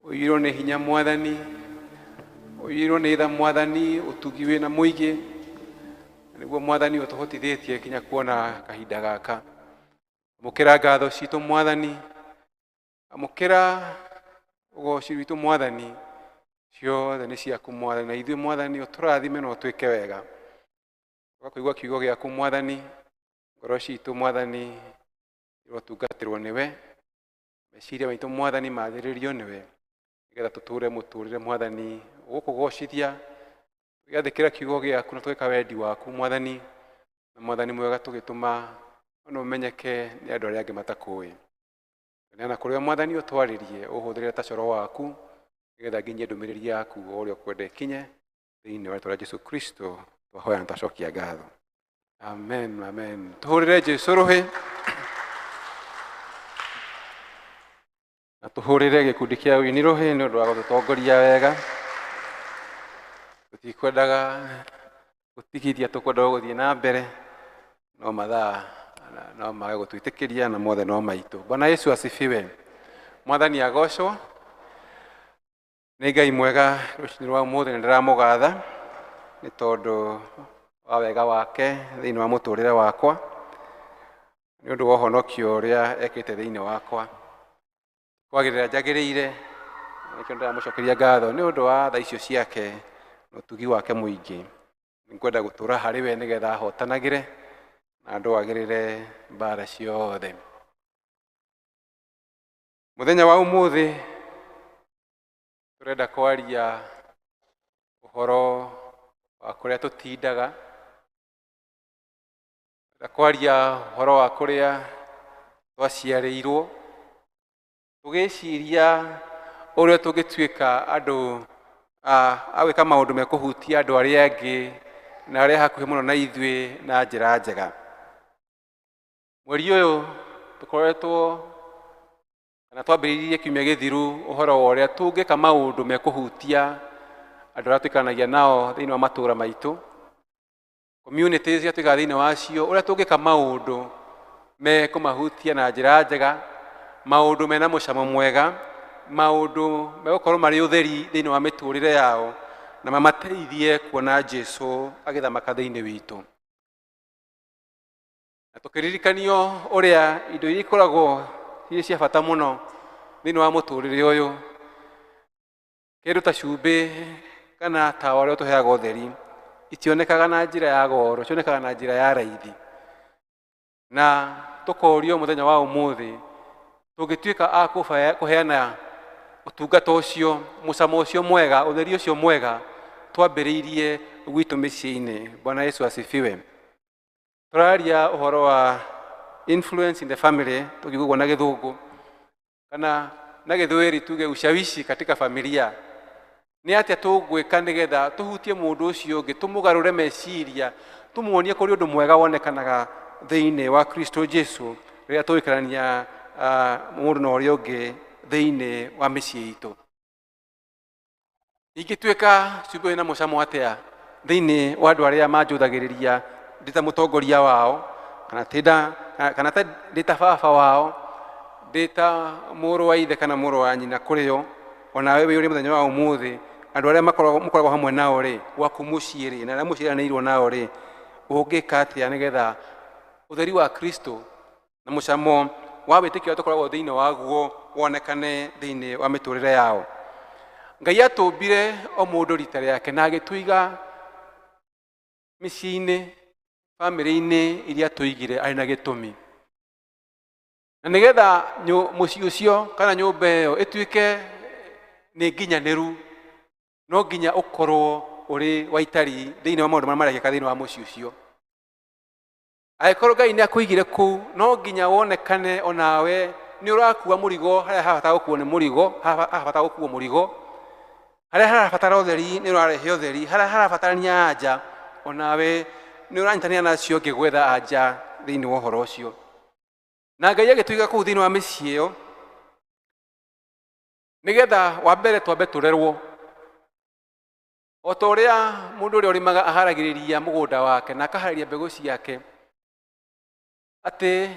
ũiyũirwo nĩ hinya Mwathani, ũiyũirwo nĩ tha Mwathani, ũtugi wĩna mũingĩ, nĩguo Mwathani ũtũhotithĩtie kinya kuona kahinda gaka. Amũkĩra ngatho citũ Mwathani, amũkĩra ũgoci witũ Mwathani, ciothe nĩ ciaku Mwathani, na ithuĩ Mwathani ũtũrathime na ũtwĩke wega. Tũgakũigua kiugo gĩaku Mwathani, ngoro citũ Mwathani irotungatĩrwo nĩwe, meciria maitũ Mwathani mathĩrĩrio nĩwe, nĩgetha tũtũre mũtũrĩre Mwathani ũgũkũgocithia, tũgĩathĩkĩra kiugo gĩaku na tũgĩka wendi waku Mwathani, na Mwathani mwega tũgĩtũma ona ũmenyeke nĩ andũ arĩa angĩ matakũĩ. Neana kũrĩ we Mwathani ũtwarĩrie, ũhũthĩre ta coro waku nĩgetha nginyie ndũmĩrĩri yaku o ũrĩa ũkwenda ĩkinye, thĩinĩ wa rĩtwa rĩa Jesu Kristo twahoya na twacokia ngatho. Amen, amen. Tũhũrĩre Jesu rũhĩ na tũhũrĩre gĩkundi kĩa ũini rũhĩ nĩ ũndũ wa gũtũtongoria wega. Tũtikwendaga gũtigithia, tũkwendaga gũthiĩ na mbere, no mathaa no mage gũtwĩtĩkĩria, na mothe no maitũ. Bwana Yesu asifiwe. Mwathani agocwo. Nĩ Ngai mwega rũcinĩ rwa ũmũthĩ, nĩ ndĩramũgatha nĩ tondũ wa wega wake thĩinĩ wa mũtũrĩre wakwa, nĩ ũndũ wa ũhonokio ũrĩa ekĩte thĩinĩ wakwa. Kwagĩrĩra njagĩrĩire, nĩkĩo ndĩramũcokeria ngatho nĩ ũndũ wa tha icio ciake na ũtugi wake mũingĩ. Nĩngwenda gũtũra harĩ we nĩgetha ahotanagĩre na ndũagĩrĩre mbara ciothe. Mũthenya wa ũmũthĩ tũrenda kwaria ũhoro wa kũrĩa tũtindaga, tũrenda kwaria ũhoro wa kũrĩa twaciarĩirwo, tũgĩciria ũrĩa tũngĩtuĩka andũ a gwĩka maũndũ mekũhutia andũ arĩa angĩ na arĩa hakuhĩ mũno na ithuĩ na njĩra njega. Mweri ũyũ tũkoretwo kana twambĩrĩirie kiumia gĩthiru ũhoro wa ũrĩa tũngĩka maũndũ mekũhutia andũ arĩa tũikaranagia nao thĩinĩ wa matũũra maitũ, communities iria tũikaraga thĩinĩ wacio, ũrĩa tũngĩka maũndũ mekũmahutia na njĩra njega, maũndũ mena mũcamo mwega, maũndũ megũkorwo marĩ ũtheri thĩinĩ wa mĩtũrĩre yao, na mamateithie kuona Jesu agĩthamaka thĩinĩ witũ. Na tũkĩririkanio ũrĩa indo iria ikoragwo irĩ cia bata mũno thĩinĩ wa mũtũrĩre ũyũ, kĩndũ ta cumbĩ kana tawa ũrĩa ũtũheaga ũtheri, itionekaga na njĩra ya goro, cionekaga na njĩra ya raithi. Na tũkorio mũthenya wa ũmũthĩ tũngĩtuĩka a kũheana ũtungata ũcio, mũcamo ũcio mwega, ũtheri ũcio mwega, twambĩrĩirie gwitũ mĩciĩ-inĩ. Bwana Yesu asifiwe. Tũraria ũhoro wa influence in the family, tũkiuga ũguo na gĩthũngũ kana na gĩthweri tuge ushawishi katika familia. Nĩ atĩa tũgwĩka nĩgetha tũhutie mũndũ ũcio ũngĩ, tũmũgarũre meciria, tũmuonie kũrĩ ũndũ mwega wonekanaga thĩinĩ wa Kristo Jesu rĩrĩa tũgũikarania mũndũ na ũrĩa ũngĩ thĩinĩ wa mĩciĩ itũ. Ingĩtuĩka cumbĩ wĩna mũcamo atĩa thĩinĩ wa andũ arĩa manjũthagĩrĩria ndĩ ta mũtongoria wao, kana kana ta ndĩ ta baba wao, ndĩ ta mũrũ wa ithe kana mũrũ wa nyina kũrĩ o, onawe wĩ ũrĩ mũthenya wa ũmũthĩ, andũ arĩa mũkoragwo hamwe nao rĩ, gwaku mũciĩ rĩ, na arĩa mũciaranĩirwo nao rĩ, ũngĩka atĩa nĩgetha ũtheri wa Kristo na mũcamo wa wĩtĩkio ũrĩa tũkoragwo thĩinĩ waguo wonekane thĩinĩ wa mĩtũrĩre yao. Ngai atũmbire o mũndũ rita rĩake na agĩtũiga mĩciĩ-inĩ, bamĩrĩ-inĩ iria tũigire arĩ na gĩtũmi. Na nĩgetha mũciĩ ũcio kana nyũmba ĩyo ĩtuĩke nĩ nginyanĩru, no nginya ũkorwo ũrĩ wa itari thĩinĩ wa maũndũ marĩa marekĩka thĩinĩ wa mũciĩ ũcio. Angĩkorwo Ngai nĩ akũigire kũu, no nginya wonekane onawe nĩ ũrakua mũrigo harĩa harabatara gũkuo nĩ mũrigo, harabatara gũkuo mũrigo, harĩa harabatara ũtheri nĩ ũrarehe ũtheri, harĩa harabatarania anja onawe nĩ ũranyitanĩra na acio angĩ gwetha anja thĩinĩ wa ũhoro ũcio. Na Ngai agĩtũiga kũu thĩinĩ wa mĩciĩ ĩyo nĩgetha wa mbere twambe tũrerwo. O ta ũrĩa mũndũ ũrĩa ũrĩmaga aharagĩrĩria mũgũnda wake na akaharĩria mbegũ ciake, atĩ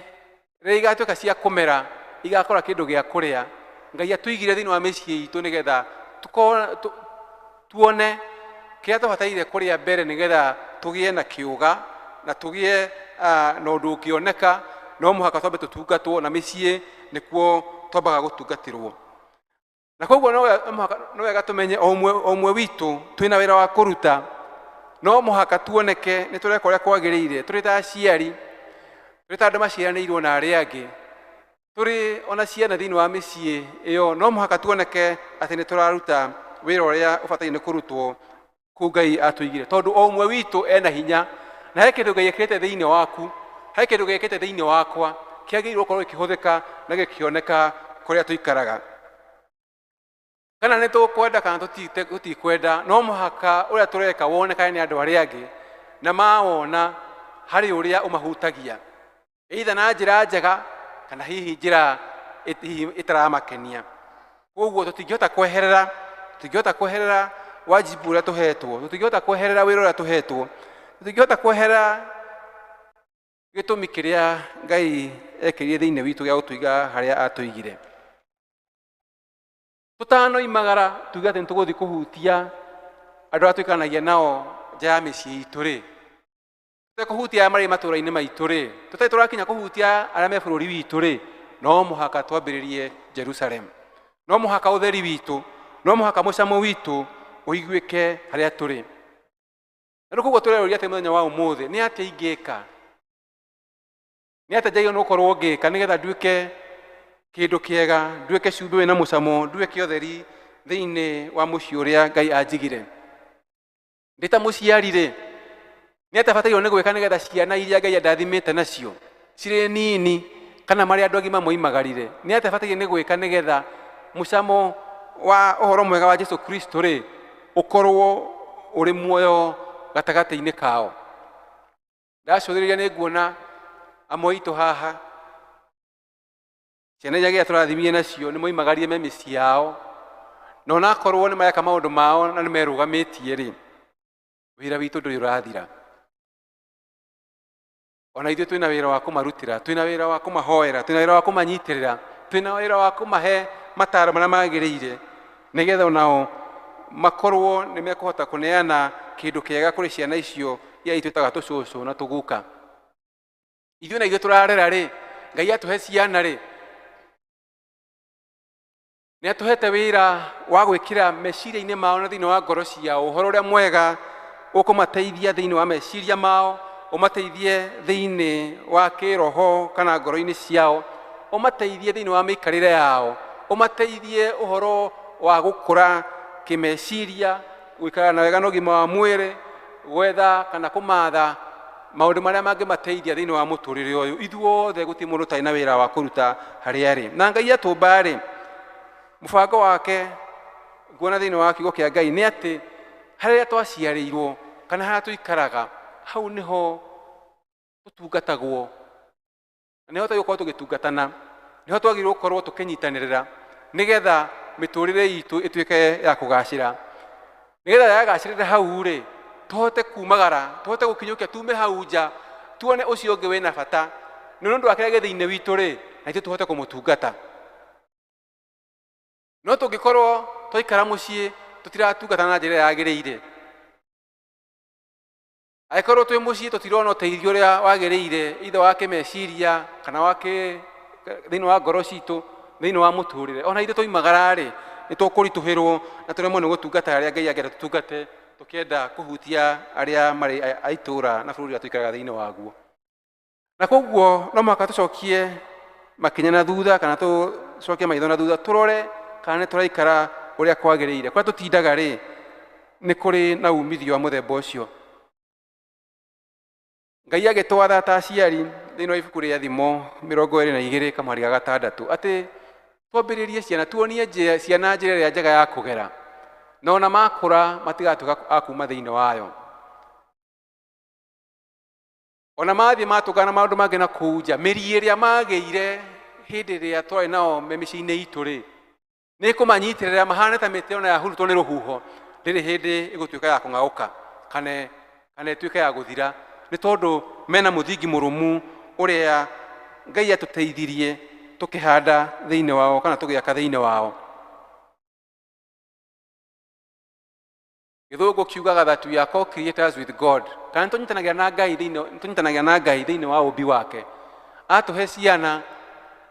rĩrĩa igatuĩka cia kũmera igakora kĩndũ gĩa kũrĩa. Ngai atũigire thĩinĩ wa mĩciĩ itũ nĩgetha tuone kĩrĩa tũbataire kũrĩa mbere, nĩgetha tũgĩe na kĩũga na tũgĩe na ũndũ ũngĩoneka. No mũhaka twambe tũtungatwo, na mĩciĩ nĩkuo twambaga gũtungatĩrwo. Na koguo no wega tũmenye o ũmwe witũ twĩna wĩra wa kũruta. No mũhaka tuoneke nĩ tũreka ũrĩa kwagĩrĩire, tũrĩ ta aciari, tũrĩ ta andũ maciaranĩirwo na arĩa angĩ, tũrĩ ona ciana thĩinĩ wa mĩciĩ ĩyo. No mũhaka tuoneke atĩ nĩ tũraruta wĩra ũrĩa ũbataire nĩ kũrutwo kũu Ngai atũigire, tondũ o ũmwe witũ ena hinya, na he kĩndũ Ngai ekĩrĩte thĩinĩ waku, he kĩndũ Ngai ekĩrĩte thĩinĩ wakwa kĩagĩrĩirwo gũkorwo gĩkĩhũthĩka na gĩkĩoneka kũrĩa tũikaraga. Kana nĩ tũkwenda kana tũtikwenda, no mũhaka ũrĩa tũreka wonekane nĩ andũ arĩa angĩ, na mawona harĩ ũrĩa ũmahutagia, either na njĩra njega kana hihi njĩra ĩtaramakenia. Koguo tũtingĩhota kweherera wajibu ũrĩa tũhetwo, tũtingĩhota kweherera wĩra ũrĩa tũhetwo, tũtingĩhota kweherera gĩtũmi kĩrĩa Ngai ekĩrire thĩinĩ witũ gĩa gũtũiga harĩa atũigire. Tũtanoimagara tuge atĩ nĩtũgũthiĩ kũhutia andũ arĩa tũikaranagia nao nja ya mĩciĩ itũ rĩ, tũtekũhutia arĩa marĩ matũũra-inĩ maitũ rĩ, tũtarĩ tũrakinya kũhutia arĩa me bũrũri witũ rĩ, no mũhaka twambĩrĩrie Jerusalem. No mũhaka ũtheri witũ, no mũhaka mũcamo witũ ũiguĩke harĩa tũrĩ. Na rĩu koguo tũreroria atĩ mũthenya wa ũmũthĩ nĩ atĩa ingĩka, nĩ atĩa njagĩrĩirwo nĩ gũkorwo ngĩka nĩgetha nduĩke kĩndũ kĩega, nduĩke cumbĩ wĩna mũcamo, nduĩke ũtheri thĩinĩ wa mũciĩ ũrĩa Ngai anjigire. Ndĩ ta mũciari rĩ, nĩ atĩa batairwo nĩ gwĩka nĩgetha ciana iria Ngai andathimĩte nacio cirĩ nini kana marĩa andũ agima moimagarire, nĩ atĩa bataire nĩ gwĩka nĩgetha mũcamo wa ũhoro mwega wa Jesu Kristo rĩ ũkorwo ũrĩ muoyo gatagatĩ-inĩ kao. Ndacũthĩrĩria nĩ nguona amwe aitũ haha ciana iria Ngai atũrathimire nacio nĩ moimagarire me mĩciĩ yao, na onakorwo nĩ mareka maũndũ mao na nĩ merũgamĩtie rĩ, wĩra witũ ndũrĩ ũrathira. Ona ithuĩ twĩna wĩra wa kũmarutĩra, twĩna wĩra wa kũmahoera, twĩna wĩra wa kũmanyitĩrĩra, twĩna wĩra wa kũmahe mataro marĩa magĩrĩire, nĩgetha onao makorwo nĩ mekũhota kũneana kĩndũ kĩega kũrĩ ciana icio iria itwĩtaga tũcũcũ na tũguka. Ithuĩ na ithuĩ tũrarera rĩ, Ngai atũhe ciana rĩ, nĩ atũhete wĩra wa gwĩkĩra meciria-inĩ mao na thĩinĩ wa ngoro ciao ũhoro ũrĩa mwega ũkũmateithia thĩinĩ wa meciria mao, ũmateithie thĩinĩ wa kĩroho kana ngoro-inĩ ciao, ũmateithie thĩinĩ wa mĩikarĩre yao, ũmateithie ũhoro wa gũkũra kĩmeciria, gũikara na wega na ũgima wa mwĩrĩ, gwetha kana kũmatha maũndũ marĩa mangĩmateithia thĩinĩ wa mũtũrĩre ũyũ. Ithuothe gũtirĩ mũndũ ũtarĩ na wĩra wa kũruta harĩa arĩ. Na Ngai atũmba rĩ, mũbango wake nguona thĩinĩ wa kiugo kĩa Ngai nĩ atĩ harĩa twaciarĩirwo kana harĩa tũikaraga, hau nĩho tũtungatagwo, na nĩho twagĩrĩirwo gũkorwo tũgĩtungatana, nĩho twagĩrĩirwo gũkorwo tũkĩnyitanĩrĩra nĩgetha mĩtũrĩre itũ ĩtuĩke ya kũgacĩra. Nĩgetha yagacĩrĩra hau rĩ, tũhote kumagara, tũhote gũkinyũkia tume hau nja, tuone ũcio ũngĩ wĩna bata, nĩ ũndũ wa kĩrĩa gĩ thĩinĩ witũ rĩ, na ithuĩ tũhote kũmũtungata. No tũngĩkorwo twaikara mũciĩ tũtiratungata na njĩra ĩrĩa yagĩrĩire, angĩkorwo twĩ mũciĩ tũtirona ũteithio ũrĩa wagĩrĩire, either wa kĩmeciria kana wa thĩinĩ wa ngoro citũ, thĩinĩ wa mũtũrĩre, ona ithuĩ twoimagara rĩ, nĩ tũkũritũhĩrwo na tũremwo nĩ gũtungata arĩa Ngai angĩenda tũtungate, tũkĩenda kũhutia arĩa marĩ a itũũra na bũrũri ũrĩa tũikaraga thĩinĩ waguo. Na koguo no mũhaka tũcokie makinya na thutha, kana tũcokie maitho na thutha, tũrore kana nĩ tũraikara ũrĩa kwagĩrĩire. Kũrĩa tũtindaga rĩ, nĩ kũrĩ na umithio wa mũthemba ũcio. Ngai agĩtwatha ta aciari thĩinĩ wa ibuku rĩa Thimo 22 kamweri ga 6 atĩ twambĩrĩrie ciana, tuonie ciana njĩra ĩrĩa njega ya kũgera, na ona makũra matigatuĩka a kuma thĩinĩ wayo. Ona mathiĩ matũngana maũndũ mangĩ na kũu nja, mĩri ĩrĩa magĩire hĩndĩ ĩrĩa twarĩ nao me mĩciĩ-inĩ itũ rĩ, nĩ ĩkũmanyitĩrĩra mahane ta mĩtĩ ona yahurutwo nĩ rũhuho, Ndĩrĩ hĩndĩ ĩgũtuĩka ya kũng'aũka kana ĩtuĩke ya gũthira, nĩ tondũ mena mũthingi mũrũmu ũrĩa Ngai atũteithirie tũkĩhanda thĩinĩ wao kana tũgĩaka thĩinĩ wao. Gĩthũngũ kiugaga that we are co-creators with God, kana nĩtũnyitanagĩra na Ngai thĩinĩ, na Ngai thĩinĩ wa ũmbi wake. Atũhe ciana,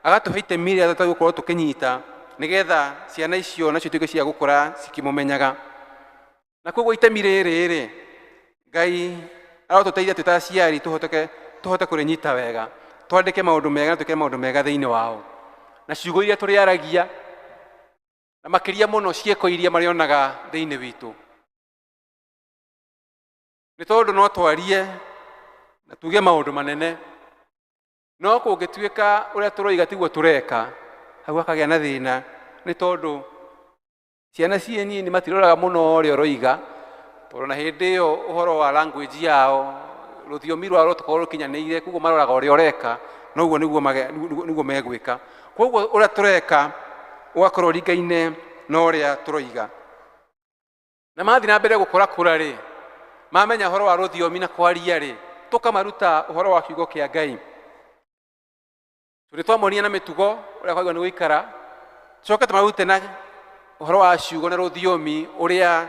agatũhe itemi rĩrĩa tũgũkorwo tũkĩnyita nĩgetha ciana icio nacio ituĩke cia gũkũra cikĩmũmenyaga. Na koguo itemi rĩrĩ rĩ, Ngai arotũteithia twĩ ta aciari tũhote kũrĩnyita wega, twandĩke maũndũ mega na twĩke maũndũ mega thĩinĩ wao, na ciugo iria tũrĩaragia, na makĩria mũno ciĩko iria marĩonaga thĩinĩ witũ. Nĩ tondũ no twarie na tuge maũndũ manene, no kũngĩtuĩka ũrĩa tũroiga tiguo tũreka, hau hakagĩa na thĩna, nĩ tondũ ciana ciĩ nini matiroraga mũno ũrĩa ũroiga, tondũ na hĩndĩ ĩyo ũhoro wa language yao, rũthiomi rwao rũtũkorwo rũkinyanĩire, koguo maroraga ũrĩa ũreka, noguo nĩguo megwĩka. Koguo ũrĩa tũreka ũgakorwo ũringaine na ũrĩa tũroiga. Na mathiĩ na mbere gũkũrakũra rĩ, mamenya ũhoro wa rũthiomi na kwaria rĩ, tũkamaruta ũhoro wa kiugo kĩa Ngai. Tũrĩ twamonia na mĩtugo ũrĩa kwagĩrĩirwo nĩ gũikara, tũcoke tũmarute na ũhoro wa ciugo na rũthiomi ũrĩa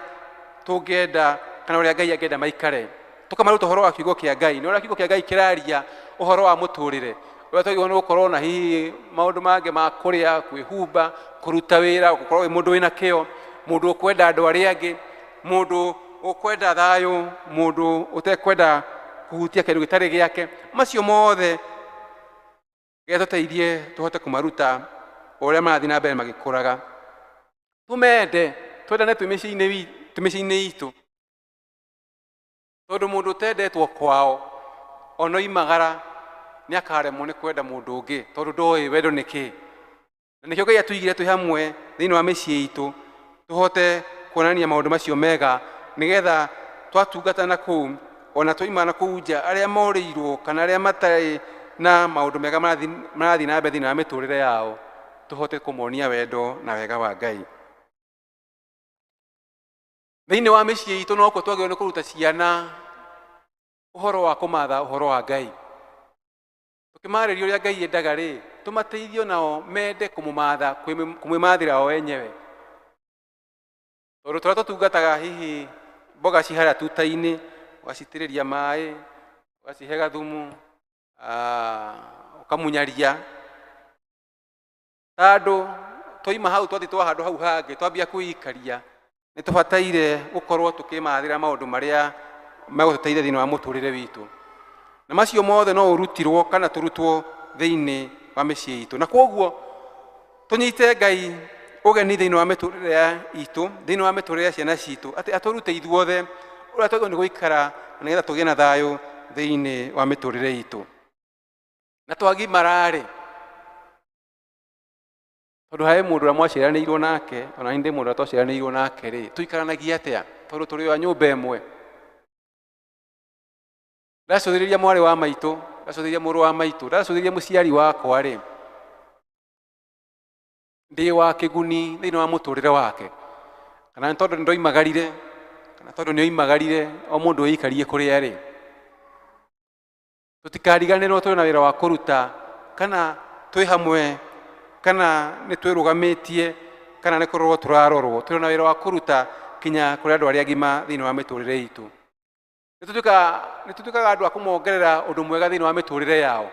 tũngĩenda kana ũrĩa Ngai angĩenda maikare. Tũkamaruta ũhoro wa kiugo kĩa Ngai, na ũrĩa kiugo kĩa Ngai kĩraria ũhoro wa mũtũrĩre, ũrĩa twagĩrĩirwo nĩ gũkorwo na hihi maũndũ mangĩ ma kũrĩa, kwĩhumba, kũruta wĩra, gũkorwo wĩ mũndũ wĩna kĩo, mũndũ ũkwenda andũ arĩa angĩ, mũndũ ũkwenda thayũ, mũndũ ũtekwenda kũhutia kĩndũ gĩtarĩ gĩake. Macio mothe getũteithie tũhote kũmaruta o ũrĩa marathiĩ na mbere magĩkũraga. Tũmende, twendane twĩ mĩciĩ-inĩ itũ, tondũ mũndũ ũtendetwo kwao ona oimagara nĩ akaremwo nĩ kwenda mũndũ ũngĩ, tondũ ndoĩ wendo nĩ kĩĩ. Na nĩkĩo Ngai atũigire twĩ hamwe thĩinĩ wa mĩciĩ itũ, tũhote kuonania maũndũ macio mega, nĩgetha twatungata na kũu, ona twaima na kũu nja, arĩa morĩirwo kana arĩa matarĩ na maũndũ mega marathiĩ na mbere thĩinĩ wa mĩtũrĩre yao, tũhote kũmonia wendo na wega wa Ngai. Thĩinĩ wa mĩciĩ itũ nokuo twagĩrĩirwo nĩ kũruta ciana ũhoro wa kũmatha ũhoro wa Ngai. Tũkĩmarĩria ũrĩa Ngai endaga rĩ, tũmateithie nao mende kũmũmatha, kũmwĩmathĩra o enyewe. Tondũ tũrĩa tũtungataga hihi mboga ci harĩa tuta-inĩ, ũgacitĩrĩria maĩ, ũgacihe gathumu, ũkamunyaria. Tondũ twaima hau twathiĩ twa handũ hau hangĩ, twambia kwĩikaria, nĩ tũbataire gũkorwo tũkĩmathĩra maũndũ marĩa megũtũteithia thĩinĩ wa mũtũrĩre witũ. Na macio mothe no ũrutirwo kana tũrutwo thĩinĩ wa mĩciĩ itũ. Na koguo tũnyite Ngai ũgeni thĩinĩ wa mĩtũrĩre itũ, thĩinĩ wa mĩtũrĩre ya ciana citũ, atĩ atũrute ithuothe ũrĩa twagĩrĩirwo nĩ gũikara na nĩgetha tũgĩe na thayũ thĩinĩ wa mĩtũrĩre itũ. Na twagimara-rĩ, tondũ harĩ mũndũ ũrĩa mwaciaranĩirwo nake, ona niĩ ndĩ mũndũ ũrĩa twaciaranĩirwo nake rĩ, tũikaranagia atĩa? Tondũ tũrĩ a nyũmba ĩmwe. Ndacũthĩrĩria mwarĩ wa maitũ, ndacũthĩrĩria mũrũ wa maitũ, ndacũthĩrĩria mũciari wakwa rĩ, ndĩ wa kĩguni thĩinĩ wa mũtũrĩre wake, kana nĩ tondũ nĩndoimagarire, kana tondũ nĩoimagarire, o mũndũ eikarie kũrĩa arĩ. Tũtikariganĩrwo twĩ na wĩra wa kũruta, kana twĩ hamwe, kana nĩ twĩrũgamĩtie, kana nĩ kũrorwo tũrarorwo. Twĩ na wĩra wa kũruta kinya kũrĩ andũ arĩa agima thĩinĩ wa mĩtũrĩre itũ. Nĩ tũtuĩkaga andũ a kũmongerera ũndũ mwega thĩinĩ wa mĩtũrĩre yao,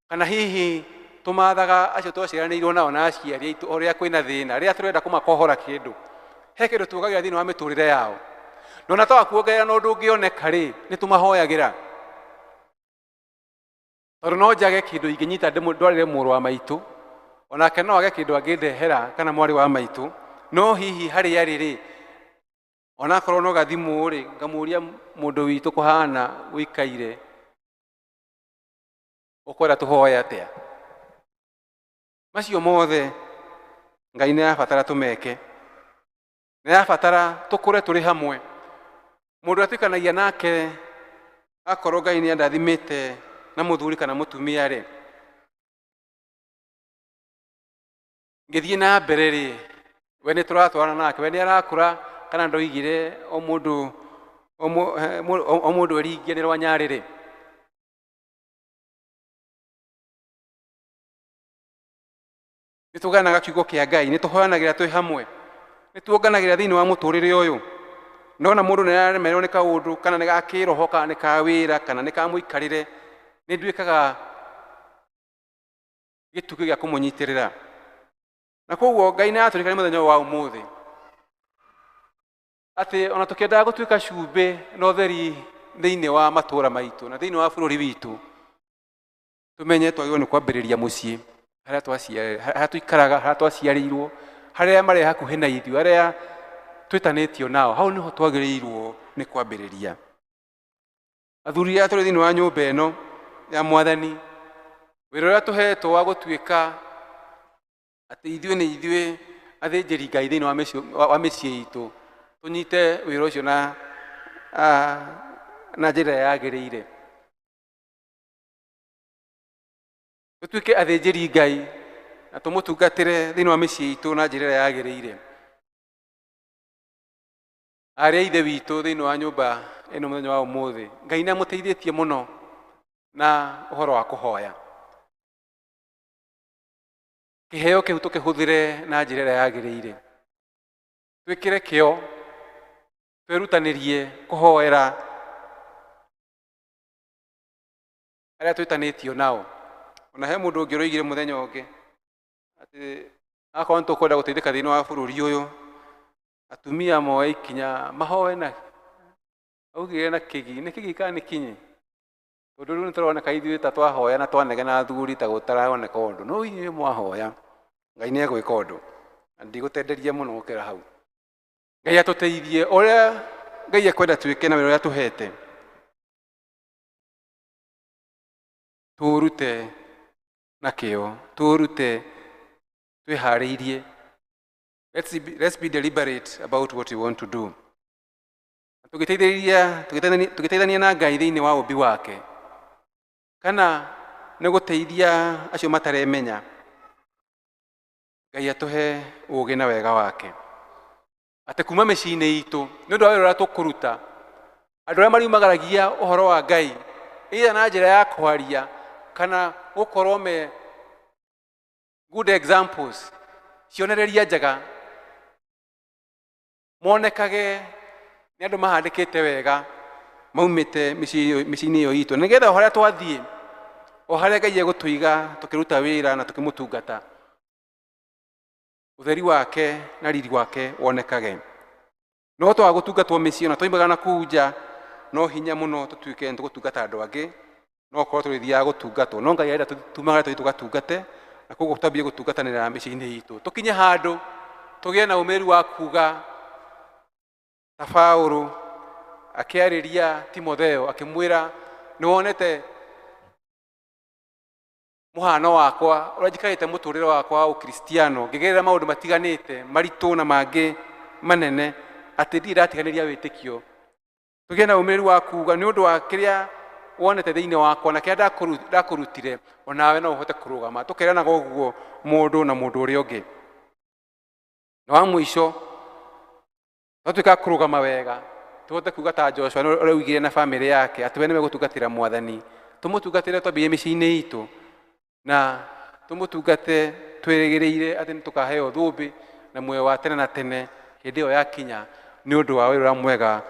kana hihi tũmathaga acio twaciaranĩirwo nao na aciari aitũ o rĩrĩa kwĩna thĩna, rĩrĩa tũrenda kũmakohora kĩndũ, he kĩndũ tuongagĩrĩra thĩinĩ wa mĩtũrĩre yao. Na ona twaga kuongerera na ũndũ ũngĩoneka rĩ, nĩ tũmahoyagĩra. Tondũ no njage kĩndũ ingĩnyita ndwarĩre mũrũ wa maitũ, onake no age kĩndũ angĩndehera kana mwarĩ wa maitũ, no hihi harĩa arĩ rĩ, onakorwo no gathimũ rĩ, ngamũria mũndũ witũ kũhana ũikaire, ũkwenda tũhoe atĩa? Macio mothe Ngai nĩ arabatara tũmeke, nĩ arabatara tũkũre tũrĩ hamwe. Mũndũ ũrĩa tuikanagia nake akorwo Ngai nĩ andathimĩte na mũthuri kana mũtumia rĩ, ngĩthiĩ na mbere rĩ, we nĩ tũratwarana nake, we nĩ arakũra kana ndoigire o mũndũ o mũndũ eringie nĩ rwa nyarĩrĩ. Nĩ tũganaga kiugo kĩa Ngai, nĩ tũhoyanagĩra twĩ hamwe, nĩ tuonganagĩra thĩinĩ wa mũtũrĩre ũyũ. Nona mũndũ nĩ araremererwo nĩ kaũndũ kana nĩ ga kĩroho kana nĩ ka wĩra kana nĩ ka mũikarĩre, nĩ nduĩkaga gĩtugĩ gĩa kũmũnyitĩrĩra. Na koguo Ngai nĩ aratũririkania mũthenya ũyũ wa ũmũthĩ atĩ ona tũkĩendaga gũtuĩka cumbĩ na ũtheri thĩinĩ wa matũũra maitũ na thĩinĩ wa bũrũri witũ, tũmenye twagĩrĩirwo nĩ kwambĩrĩria mũciĩ harĩa harĩa tũikaraga, harĩa twaciarĩirwo, harĩa marĩ hakuhĩ na ithuĩ, harĩa twĩtanĩtio nao, hau nĩho twagĩrĩirwo nĩ kwambĩrĩria. Athuri arĩa tũrĩ thĩinĩ wa nyũmba ĩno ya Mwathani, wĩra ũrĩa tũhetwo wa gũtuĩka atĩ ithuĩ nĩ ithuĩ athĩnjĩri Ngai thĩinĩ wa mĩciĩ itũ, tũnyite wĩra ũcio na njĩra ĩrĩa yagĩrĩire. Tũtuĩke athĩnjĩri Ngai na tũmũtungatĩre thĩinĩ wa mĩciĩ itũ na njĩra ĩrĩa yagĩrĩire. Arĩa ithe witũ thĩinĩ wa nyũmba ĩno mũthenya wa ũmũthĩ, Ngai nĩ amũteithĩtie mũno na ũhoro wa kũhoya. Kĩheo kĩu tũkĩhũthĩre na njĩra ĩrĩa yagĩrĩire. Twĩkĩre kĩo, twĩrutanĩrie kũhoera arĩa twĩtanĩtio nao. Ona he mũndũ ũngĩ ũroigire mũthenya ũngĩ atĩ akorwo nĩ tũkwenda gũteithĩka thĩinĩ wa bũrũri ũyũ, atumia moe ikinya mahoe na augire na kĩgi, nĩ kĩgi kana nĩ kinyi, tondũ rĩu nĩ tũroneka ithuĩ ta twahoya na twanegena athuri ta gũtaraoneka ũndũ, no inyuĩ mwahoya Ngai nĩ egwĩka ũndũ, na ndigũtenderia mũno gũkĩra hau. Ngai atũteithie ũrĩa Ngai ekwenda twĩke na wĩra ũrĩa atũhete, tũũrute na kĩo, tũũrute twĩharĩirie. Let's be deliberate about what we want to do. Tũgĩteithania na Ngai thĩinĩ wa ũmbi wake, kana nĩ gũteithia acio mataremenya, Ngai atũhe ũũgĩ na wega wake, atĩ kuma mĩciĩ-inĩ itũ nĩ ũndũ wa wĩra ũrĩa tũkũruta, andũ arĩa mariumagaragia ũhoro wa Ngai either na njĩra ya kwaria kana gũkorwo me good examples, cionereria njega, monekage nĩ andũ mahandĩkĩte wega maumĩte mĩciĩ-inĩ ĩyo itũ, nĩgetha o harĩa twathiĩ, o harĩa Ngai egũtũiga tũkĩruta wĩra na tũkĩmũtungata, ũtheri wake na riri wake wonekage. No twaga gũtungatwo mĩciĩ ona twoimaga na kũu nja, no hinya mũno tũtuĩke nĩ tũgũtungata andũ angĩ, no korwo tũrĩthiaga gũtungatwo. No Ngai arenda tumagare tũthiĩ tũgatungate, na koguo twambie gũtungatanĩra mĩciĩ-inĩ itũ, tũkinye handũ tũgĩe na ũmĩrĩru wa kuga ta Paũlũ akĩarĩria Timotheo akĩmwĩra, nĩ wonete mũhano wakwa ũrĩa njikarĩte mũtũrĩre wakwa wa ũkristiano, ngĩgerera maũndũ matiganĩte maritũ na mangĩ manene, atĩ ndirĩ ndatiganĩria wĩtĩkio. Tũgĩe na ũmĩrĩru wa kuga nĩ ũndũ wa kĩrĩa wonete thĩinĩ wakwa na kĩrĩa ndakũrutire, onawe no ũhote kũrũgama. Tũkeranaga ũguo mũndũ na mũndũ ũrĩa ũngĩ. Na wa mũico, twatuĩka kũrũgama wega, tũhote kuga ta Joshua ũrĩa oigire na bamĩrĩ yake atĩ we nĩwe gũtungatĩra Mwathani. Tũmũtungatĩre twambĩrĩrie mĩciĩ-inĩ itũ, na tũmũtungate twĩrĩgĩrĩire atĩ nĩtũkaheo thũmbĩ na muoyo wa tene na tene hĩndĩ ĩyo yakinya, nĩ ũndũ wa wĩra ũrĩa mwega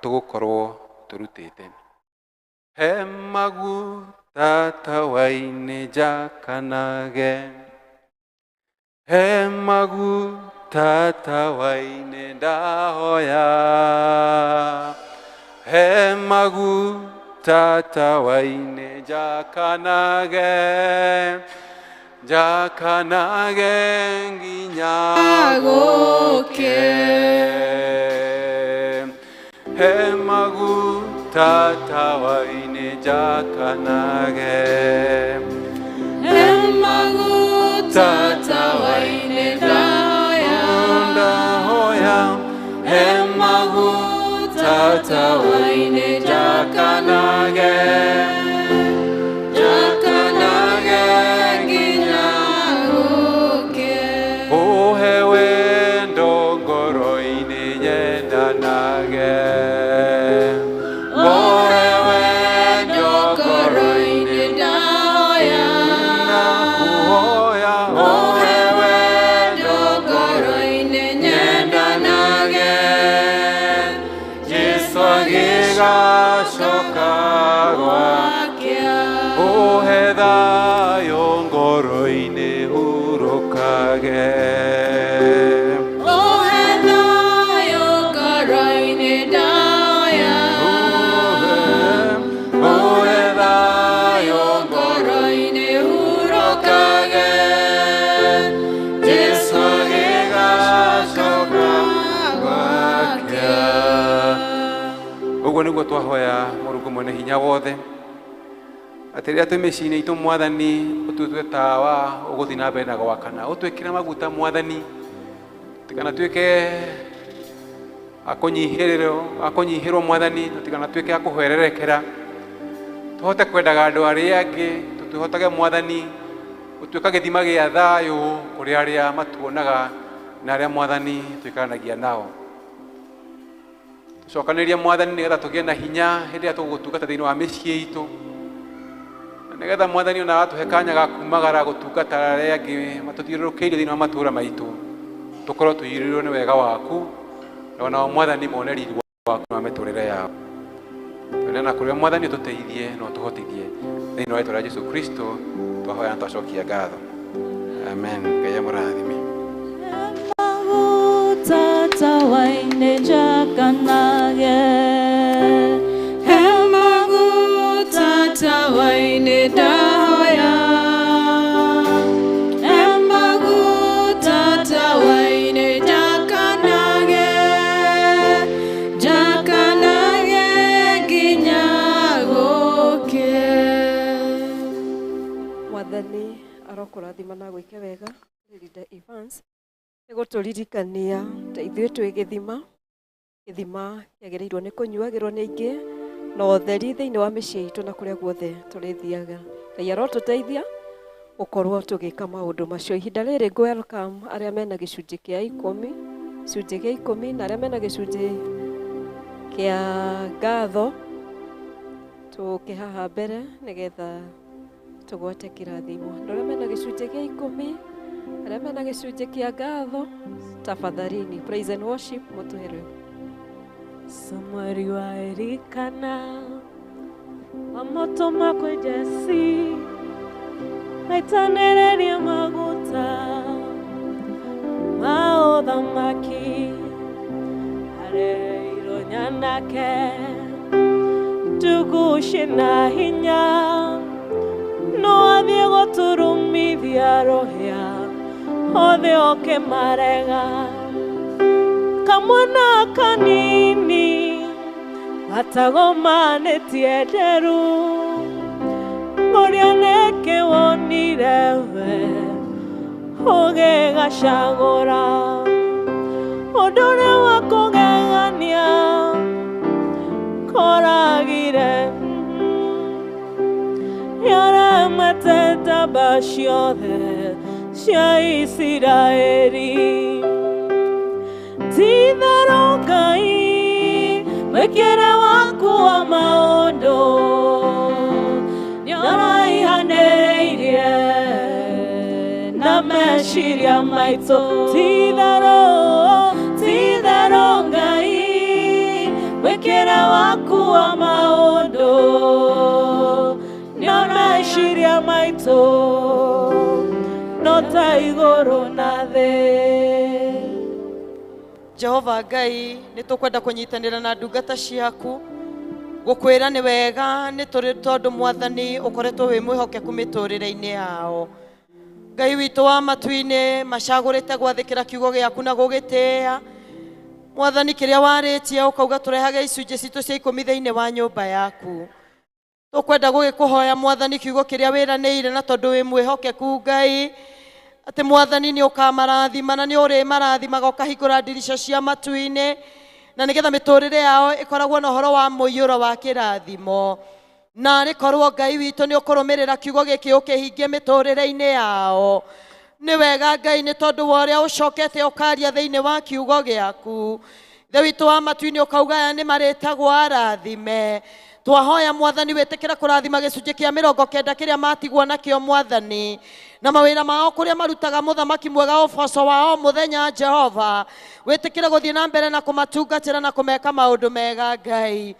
tũgũkorwo tũrutĩte. He maguta tawa-inĩ njakanage, he maguta tawa-inĩ ndahoya, he maguta tawa-inĩ njakanage, njakanage nginya gũke. He maguta tawa-inĩ njakanage, he maguta tawa-inĩ ndahoya, ndahoya, he maguta tawa-inĩ njakanage, njakanage nginya gũke. Ũhe wendo ngoro-inĩ nyendage, hurũkage. Ũhe thayũ ngoro-inĩ ndaoya. Ũhe thayũ ngoro-inĩ hurũkage. Jesu agĩgacoka gwake. Ũguo nĩguo twahoya Mũrungu mwene hinya wothe, atĩ rĩrĩa twĩ mĩciĩ-inĩ itũ, Mwathani, ũtutue tawa ũgũthiĩ na mbere na gwakana, ũtwĩkĩre maguta, Mwathani, tũtikanatuĩke akũnyihĩrwo, Mwathani, tũtikanatuĩke a kũhwererekera, tũhote kwendaga andũ arĩa angĩ, tũtũhotage, Mwathani, gũtuĩka gĩthima gĩa thayũ kũrĩ arĩa matuonaga na arĩa, Mwathani, tũikaranagia nao. Tũcokanĩrie, Mwathani, nĩgetha tũgĩe na hinya hĩndĩ ĩrĩa tũgũtungata thĩinĩ wa mĩciĩ itũ, na nĩgetha, Mwathani, ona watũhe kanya ga kumagara gũtungata arĩa angĩ matũthiũrũrũkĩirie thĩinĩ wa matũũra maitũ, tũkorwo tũiyũrĩrwo nĩ wega waku, na onao, Mwathani, mone riri waku wa mĩtũrĩre yao. Tũneana kũrĩ Mwathani, ũtũteithie na ũtũhotithie thĩinĩ wa rĩtwa rĩa Jesu Kristo twahoya na twacokia ngatho. Amen. Ngai amũrathime. Maguta tawa-inĩ njakanage. He maguta tawa-inĩ ndahoya. He maguta tawa-inĩ njakanage. Njakanage nginya gũkĩe. Mwathani arokũrathima na gwĩke wega. Linda Evans nĩ gũtũririkania ta ithuĩ twĩ gĩthima, gĩthima kĩagĩrĩirwo nĩ kũnyuagĩrwo nĩ aingĩ na ũtheri thĩinĩ wa mĩciĩ itũ na kũrĩa guothe tũrĩthiaga. Ngai arotũteithia gũkorwo tũgĩka maũndũ macio. Ihinda rĩrĩ ngũ welcome arĩa mena gĩcunjĩ kĩa ikũmi, gĩcunjĩ gĩa ikũmi, na arĩa mena gĩcunjĩ kĩa ngatho, tũke haha mbere nĩgetha tũgwate kĩrathimo. Andũ arĩa mena gĩcunjĩ gĩa ikũmi, arĩa mena gĩcunjĩ kĩa ngatho, tafadhalini, praise and worship, mũtũhe rwĩmbo. Samueli wa Elikana amũtũma kwĩ Jesi aitanĩrĩrie maguta ma ũthamaki, arereirwo nyanake ndugu na hinya, no athiĩ gũturumithia rũhĩa othe oke marega. Kamwana kanini gatagomanĩtie nderu, ũrĩa nĩkĩ wonire we ũgĩgacagũra ũndũ ũrĩa wa kũgegania koragire yaremete ndamba ciothe cia Isiraeli. Ti-itherũ Ngai mwĩkĩre waku wa maũndũ nĩũraihanĩrĩirie na meciria maitũ. Ti-itherũ, ti-itherũ Ngai mwĩkĩre waku wa maũndũ na meciria maitũ no ta igũrũ na thĩ. Jehova Ngai, nĩ tũkwenda kũnyitanĩra na ndungata ciaku gũkwĩra nĩ wega nĩ tũrĩ, tondũ Mwathani ũkoretwo wĩ mwĩhokeku mĩtũrĩre-inĩ yao. Ngai witũ wa matu-inĩ, macagũrĩte gwathĩkĩra kiugo gĩaku na gũgĩtĩĩa. Mwathani, kĩrĩa warĩtie ũkauga tũrehage icunjĩ citũ cia ikũmi thĩinĩ wa nyũmba yaku, tũkwenda gũgĩkũhoya, Mwathani, kiugo kĩrĩa wĩranĩire, na tondũ wĩ mwĩhokeku Ngai, atĩ Mwathani nĩ ũkamarathima na nĩ ũrĩmarathimaga, ũkahingũra ndirica cia matu-inĩ, na nĩgetha mĩtũrĩre yao ĩkoragwo na ũhoro wa mũiyũro wa kĩrathimo. Na arĩ korwo Ngai witũ nĩ ũkũrũmĩrĩra kiugo gĩkĩ ũkĩhingie mĩtũrĩre-inĩ yao, nĩ wega Ngai, nĩ tondũ wa ũrĩa ũcokete ũkaria thĩinĩ wa kiugo gĩaku. Ithe witũ wa matu-inĩ, ũkauga aya nĩ marĩtagwo arathime. Twahoya, Mwathani, wĩtĩkĩra kũrathima gĩcunjĩ kĩa 90 kĩrĩa matigwo nakĩo, Mwathani, na mawĩra mao kũrĩa marutaga, mũthamaki mwega, ũboco wao mũthenya. Jehova, wĩtĩkĩre gũthiĩ na mbere na kũmatungatĩra na kũmeka maũndũ mega, Ngai.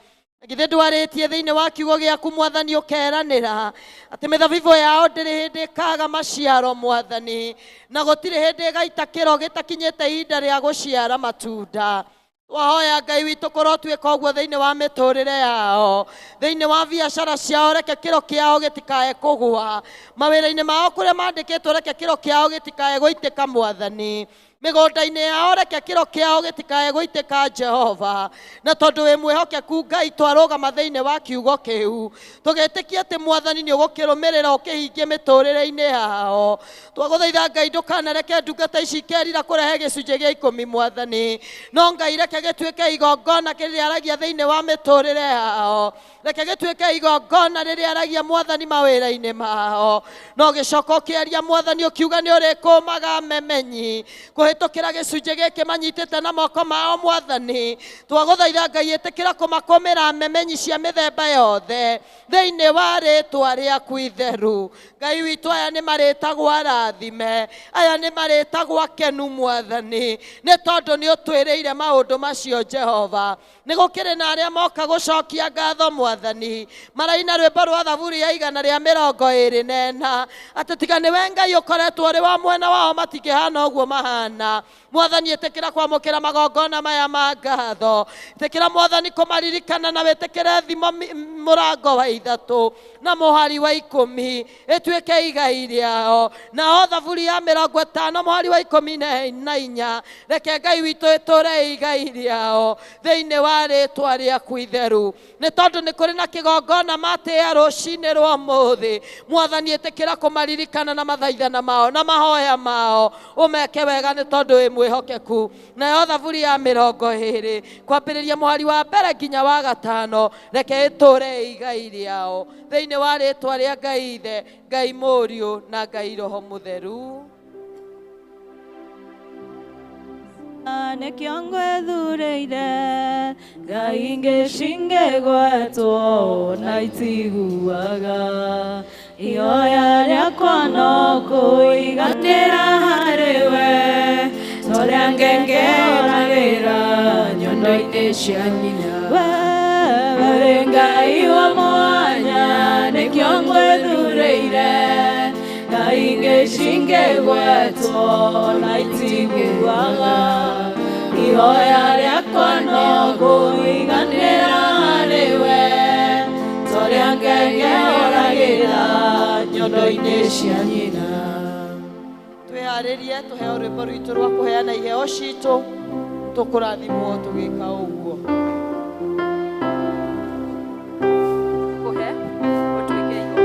Githĩ ndwarĩtie thĩinĩ wa kiugo gĩaku mwathani ũkeranĩra atĩ mĩthabibũ yao ndĩrĩ hĩndĩ ĩkaga maciaro mwathani, na gũtirĩ hĩndĩ ĩgaita kĩro gĩtakinyĩte ihinda rĩa gũciara matunda. Wahoya Ngai witũ kũrotuĩka ũguo thĩinĩ wa mĩtũrĩre yao, thĩinĩ wa biacara ciao, reke kĩro kĩao gĩtikae kũgũa, mawĩra-inĩ mao kũrĩa mandĩkĩtwo, reke kĩro kĩao gĩtikae gũitĩka mwathani, mĩgũnda-inĩ yao reke kĩro kĩao gĩtikae gũitĩka Jehova. Na tondũ wĩ mwĩhokeku Ngai, twarũgama thĩinĩ wa kiugo kĩu tũgĩtĩkia atĩ mwathani nĩ ũgũkĩrũmĩrĩra ũkĩhingie mĩtũrĩre-inĩ yao. Twagũthaitha Ngai ndũkanareke ndungata ici ikerira kũrehe gĩcunjĩ gĩa ikũmi mwathani, no Ngai reke gĩtuĩke igongona rĩrĩa thĩinĩ wa mĩtũrĩre yao, reke gĩtuĩke igongona rĩrĩa aragia mwathani mawĩra-inĩ mao. No gĩcoka ũkĩaria mwathani ũkiuga nĩ ũrĩkũmaga memenyi kũhĩtũkĩra gĩcunjĩ gĩkĩ manyitĩte na moko mao mwathani. Twagũthaitha Ngai ĩtĩkĩra kũmakũmĩra memenyi cia mĩthemba yothe thĩinĩ wa rĩtwa rĩaku itheru. Ngai witũ, aya nĩ marĩtagwo arathime, aya nĩ marĩtagwo akenu mwathani, nĩ tondũ nĩ ũtwĩrĩire maũndũ macio Jehova. Nĩ gũkĩrĩ na arĩa moka gũcokia ngatho mwathani, maraina rwĩmbo rwa Thaburi ya 124 atĩ tiga nĩwe Ngai ũkoretwo ũrĩ wa mwena wao matingĩhana ũguo mahana. Mwathani ĩtĩkĩra kwamũkĩra magongona maya ma ngatho, ĩtĩkĩra mwathani kũmaririkana na wĩtĩkĩre thimo mũrango wa 3 na mũhari wa 10 ĩtuĩke igai rĩao. Nao Thaburi ya 50 mũhari wa 14 reke Ngai witũ ĩtũre igai rĩao thĩinĩ wa rĩtwa rĩaku itheru. Nĩ tondũ nĩ kũrĩ na kĩgongona matĩĩa rũcinĩ rwa ũmũthĩ mwathani, ĩtĩkĩra kũmaririkana na mathaithana mao na mahoya mao, ũmeke wega nĩ tondũ wĩ mwĩhokeku. Nayo Thaburi ya 20 kwambĩrĩria mũhari wa 1 nginya wa 5 reke ĩtũre igai rĩao thĩinĩ wa rĩtwa rĩa Ngai Ithe, Ngai Mũriũ na Ngai Roho Mũtheru. Nĩkĩo ngwĩthurĩire Ngai ingĩcingĩgwetwo na itiguaga, ihoya rĩakwa no kũiganĩra harĩwe, torĩa ngengeragĩra nyondo-inĩ cia nyina. Wee Ngai wa mwanya, nĩkĩo ngwĩthurĩire Ngai ingĩcingĩgwetwo na itiguaga, ihoya rĩakwa no kũiganĩra harĩwe, torĩa ngengeragĩra nyondo-inĩ cia nyina. Twĩharĩrie tũheo rwĩmbo rwitũ rwa kũheana iheo citũ, tũkũrathimwo tũgĩka ũguo. Kũhe ũtuĩke igongona.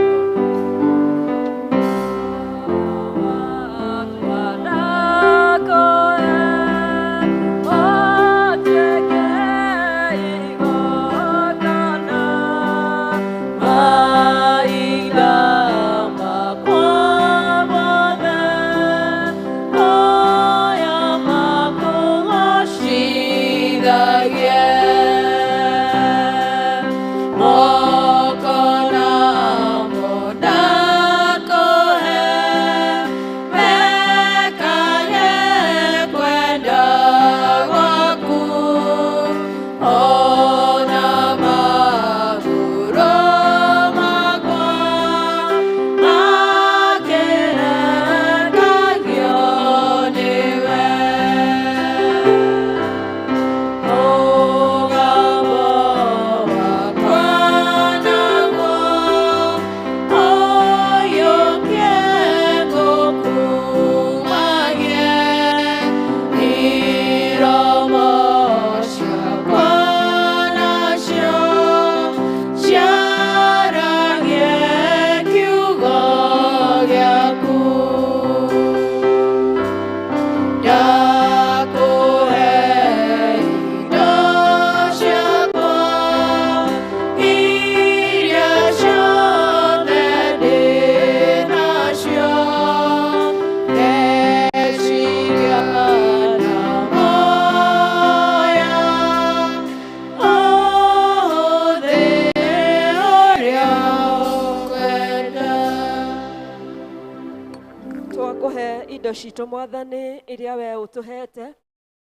Indo citũ mwathani iria we ũtũhete,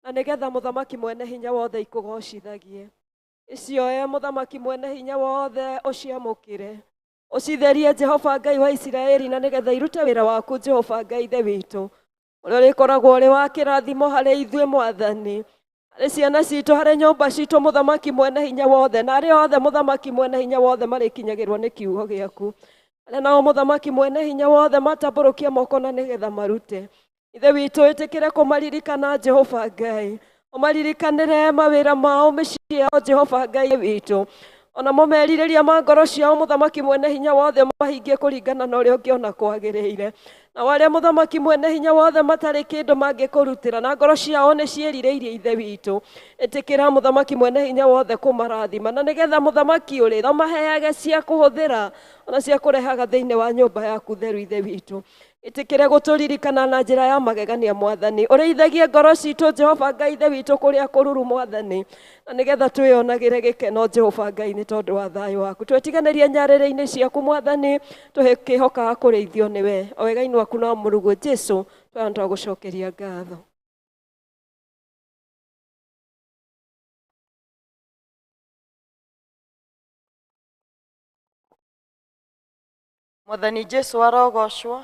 na nĩgetha mũthamaki mwene hinya wothe ikũgocithagie. Icioe Mũthamaki mwene hinya wothe ũciamũkĩre. Ũcitherie Jehova Ngai wa Isiraeli na nĩgetha irute wĩra waku Jehova Ngai Ithe witũ. Ũrĩa ũrĩkoragwo ũrĩ wa kĩrathimo harĩ ithuĩ Mwathani. Harĩ ciana citũ, harĩ nyũmba citũ Mũthamaki mwene hinya wothe, na arĩa othe Mũthamaki mwene hinya wothe marĩkinyagĩrwo nĩ kiugo gĩaku. Arĩa nao Mũthamaki mwene hinya wothe matambũrũkia moko na nĩgetha marute. Ithe witũ ĩtĩkĩre kũmaririkana Jehova Ngai. Ũmaririkanĩre mawĩra mao mĩciĩ yao Jehova Ngai witũ. Ona merirĩria ma ngoro ciao Mũthamaki mwene hinya wothe mahingie kũringana na ũrĩa ũngĩona kwagĩrĩire. Nao arĩa Mũthamaki mwene hinya wothe matarĩ kĩndũ mangĩkũrutĩra na ngoro ciao nĩ ciĩrirĩirie Ithe witũ. Ĩtĩkĩra Mũthamaki mwene hinya wothe kũmarathima na nĩgetha Mũthamaki ũrĩ ũmaheage cia kũhũthĩra ona cia kũrehaga thĩinĩ wa nyũmba yaku theru Ithe witũ. Ĩtĩkĩre gũtũririkana na njĩra ya magegania Mwathani. Ũrĩithagie ngoro citũ Jehova Ngai Ithe witũ kũrĩa kũruru Mwathani, na nĩgetha twĩonagĩre gĩkeno Jehova Ngai nĩ tondũ wa thayũ waku. Twĩtiganĩrie nyarĩrĩ-inĩ ciaku Mwathani, tũkĩhokaga kũrĩithio nĩwe. O wega-inĩ waku na mũrũguo Jesũ, twana twagũcokeria ngatho. Mwathani Jesũ arogocwo.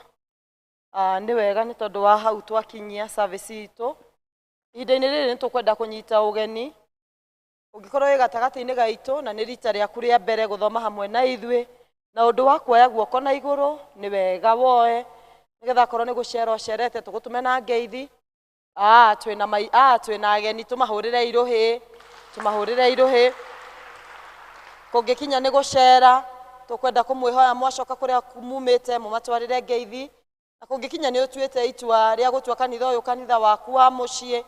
Nĩ wega nĩ tondũ wa hau twakinyia service itũ. Ihinda-inĩ rĩrĩ nĩ tũkwenda kũnyita ũgeni. Ũngĩkorwo wĩ gatagatĩ-inĩ gaitũ na nĩ rita rĩaku rĩa mbere gũthoma hamwe na ithuĩ, na ũndũ wa kuoya guoko na igũrũ nĩ wega woe, nĩgetha akorwo nĩ gũcera ũcerete tũgũtũme na ngeithi. Twĩna ageni tũmahũrĩre irũhĩ, tũmahũrĩre irũhĩ. Kũngĩkinya nĩ gũcera, tũkwenda kũmwĩhoya mwacoka kũrĩa mumĩte mũmatwarĩre ngeithi. Na kũngĩkinya nĩ ũtuĩte itua rĩa gũtua kanitha ũyũ kanitha waku wa mũciĩ,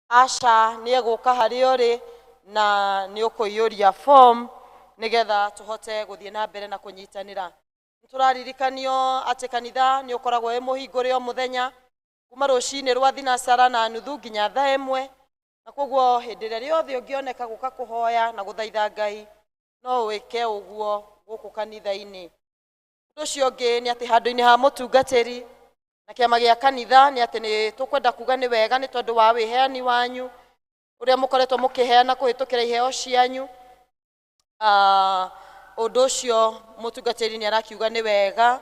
aca nĩ egũka harĩa ũrĩ na nĩ ũkũiyũria form nĩgetha tũhote gũthiĩ na mbere na kũnyitanĩra. Nĩtũraririkanio atĩ kanitha nĩ ũkoragwo wĩ mũhingũre o mũthenya kuma rũcinĩ rwa thinacara na nuthu nginya thaa ĩmwe, na koguo hĩndĩ ĩrĩa rĩothe ũngĩoneka gũka kũhoya na gũthaitha Ngai no wĩke ũguo gũkũ kanitha-inĩ. Ũndũ ũcio ũngĩ nĩ atĩ handũ-inĩ ha mũtungatĩri na kĩama gĩa kanitha nĩ atĩ nĩ tũkwenda kuga nĩ wega nĩ tondũ wa wĩheani wanyu ũrĩa mũkoretwo mũkĩheana kũhĩtũkĩra iheo cianyu. Ũndũ ũcio mũtungatĩri nĩ arakiuga nĩ wega,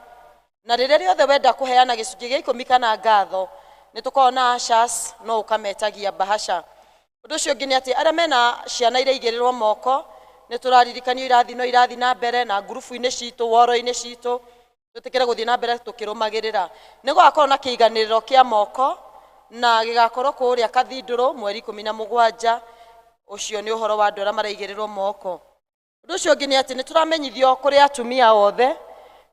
na rĩrĩa rĩothe wenda kũheana gĩcunjĩ gĩa ikũmi kana ngatho nĩ tũkoragwo na ushers no ũkametagia bahasha. Ũndũ ũcio ũngĩ nĩ atĩ arĩa mena ciana iria igĩrĩrwo moko nĩ tũraririkanio irathi no irathi na mbere na ngurubu-inĩ citũ, woro-inĩ citũ, twĩtĩkĩre gũthiĩ na mbere tũkĩrũmagĩrĩra. Nĩ gũgakorwo na kĩiganĩrĩro kĩa moko na gĩgakorwo kũrĩa Kathindũrũ mweri 17. Ũcio nĩ ũhoro wa andũ arĩa maraigĩrĩrwo moko. Ũndũ ũcio ũngĩ nĩ atĩ nĩ tũramenyithio kũrĩ atumia othe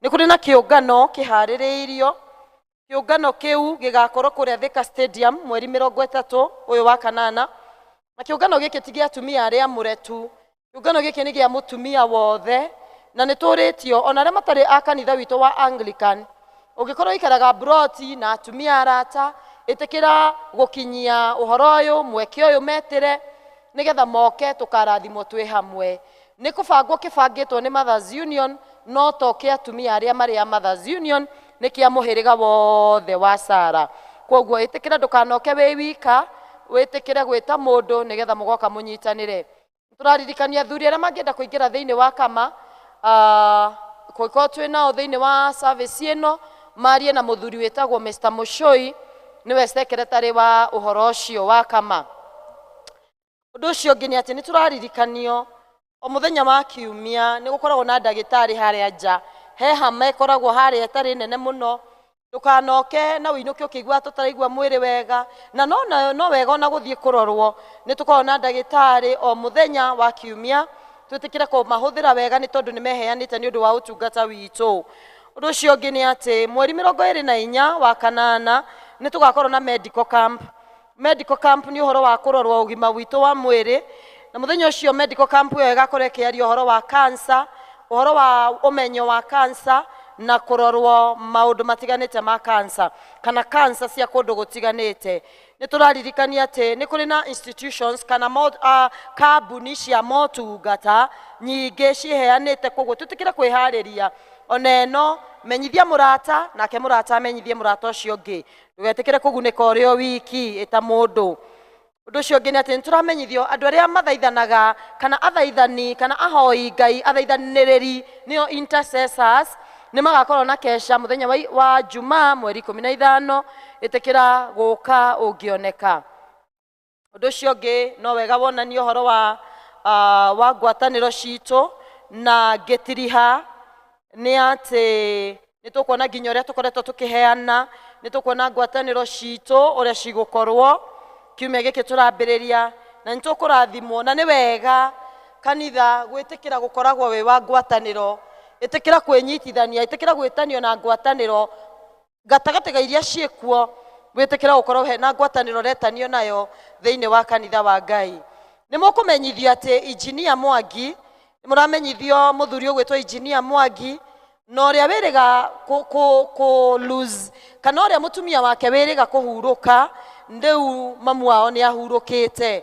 nĩ kũrĩ na kĩũngano kĩharĩrĩirio. Kĩũngano kĩu gĩgakorwo kũrĩa Thika Stadium mweri 30 ũyũ wa kanana, na kĩũngano gĩkĩ ti gĩa atumia arĩa amũre tu, kĩũngano gĩkĩ nĩ gĩa mũtumia wothe, na nĩ tũrĩtio ona arĩa matarĩ a kanitha witũ wa Anglican. Ũngĩkorwo ũikaraga mburoti na atumia arata, ĩtĩkĩra gũkinyia ũhoro ũyũ, mweke ũyũ metĩre nĩgetha moke tũkarathimwo twĩ hamwe. Nĩ kũbangwo kĩbangĩtwo nĩ Mothers Union, no to kĩa atumia arĩa marĩ a Mothers Union, nĩ kĩa mũhĩrĩga wothe wa Sara. Koguo ĩtĩkĩra ndũkanoke wĩ wika, wĩtĩkĩre gwĩta mũndũ nĩgetha mũgoka mũnyitanĩre. Tũraririkania athuri arĩa mangĩenda kũingĩra thĩinĩ wa kama, kũngĩkorwo twĩ nao thĩinĩ wa service ĩno, marie na mũthuri wĩtagwo Mr. Mushoi, nĩwe secretary wa ũhoro ũcio wa kama. Ũndũ ũcio ũngĩ nĩ atĩ nĩ tũraririkanio o mũthenya wa kiumia nĩ gũkoragwo na ndagĩtarĩ harĩa nja, he hama ĩkoragwo harĩa ĩtarĩ nene mũno. Ndũkanoke na ũinũke ũkĩigua tũtaraigua mwĩrĩ wega, na no wega ona gũthiĩ kũrorwo. Nĩ tũkoragwo na ndagĩtarĩ o mũthenya wa kiumia, twĩtĩkĩre kũmahũthĩra wega nĩ tondũ nĩ meheanĩte nĩ ũndũ wa ũtungata witũ. Ũndũ ũcio ũngĩ nĩ atĩ mweri 24 wa kanana nĩ tũgakorwo na medical camp. Medical camp nĩ ũhoro wa kũrorwo ũgima witũ wa mwĩrĩ, na mũthenya ũcio medical camp ĩyo ĩgakorwo ĩkĩaria ũhoro wa cancer, ũhoro wa ũmenyo wa cancer na kũrorwo maũndũ matiganĩte ma cancer kana cancer cia kũndũ gũtiganĩte. Nĩ tũraririkania atĩ nĩ kũrĩ na institutions kana kambuni cia motungata nyingĩ ciheanĩte, koguo twĩtĩkĩre kwĩharĩria. Ona ĩno menyithia mũrata nake mũrata amenyithie mũrata ũcio ũngĩ, ndũgetĩkĩre kũgunĩka ũrĩ o wiki ĩta mũndũ. Ũndũ ũcio ũngĩ nĩ atĩ nĩ tũramenyithio andũ arĩa mathaithanaga kana athaithani kana ahoi Ngai, athaithanĩrĩri nĩo intercessors, nĩ magakorwo na kesha mũthenya wa Jumaa mweri 15. Ĩtĩkĩra gũka ũngĩoneka. Ũndũ ũcio ũngĩ no wega wonanie ũhoro wa ngwatanĩro citũ na ngĩtiriha nĩ atĩ nĩ tũkuona nginya ũrĩa tũkoretwo tũkĩheana, nĩ tũkuona ngwatanĩro citũ ũrĩa cigũkorwo kiumia gĩkĩ tũrambĩrĩria, na nĩ tũkũrathimwo. Na nĩ wega kanitha gwĩtĩkĩra gũkoragwo wĩ wa ngwatanĩro, ĩtĩkĩra kwĩnyitithania, ĩtĩkĩra gwĩtanio na ngwatanĩro gatagatĩ ga iria ciĩkuo, wĩtĩkĩra gũkorwo hena ngwatanĩro ũretanio nayo thĩinĩ wa kanitha wa Ngai. Nĩ mũkũmenyithio atĩ Injinia Mwangi, nĩ mũramenyithio mũthuri ũgwĩtwo Injinia Mwangi, na ũrĩa wĩrĩga kũ lose kana ũrĩa mũtumia wake wĩrĩga kũhurũka, rĩu mamu wao nĩ ahurũkĩte.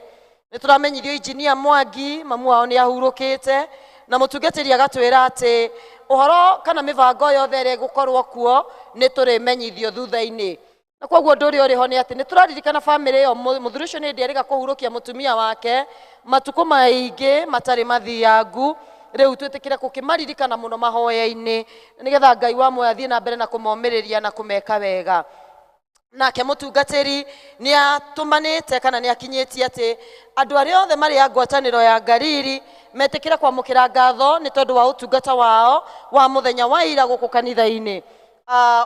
Nĩ tũramenyithio Injinia Mwangi mamu wao nĩ ahurũkĩte, na mũtungatĩri agatwĩra atĩ ũhoro kana mĩbango yothe ĩrĩa ĩgũkorwo kuo nĩ tũrĩmenyithio thutha-inĩ. Na koguo ũndũ ũrĩa ũrĩ ho nĩ atĩ nĩ tũraririkana bamĩrĩ ĩyo, mũthuri ũcio nĩ hĩndĩ erĩga kũhurũkia mũtumia wake matukũ maingĩ matarĩ mathiangu. Rĩu twĩtĩkĩre gũkĩmaririkana mũno mahoya-inĩ nĩgetha Ngai wa muoyo athiĩ na mbere na kũmomĩrĩria na kũmeka wega. Nake mũtungatĩri nĩ atũmanĩte kana nĩ akinyĩtie atĩ andũ arĩa othe marĩ a ngwatanĩro ya Ngariri metĩkĩre kwamũkĩra ngatho nĩ tondũ wa ũtungata wao wa mũthenya wa ira gũkũ kanitha-inĩ.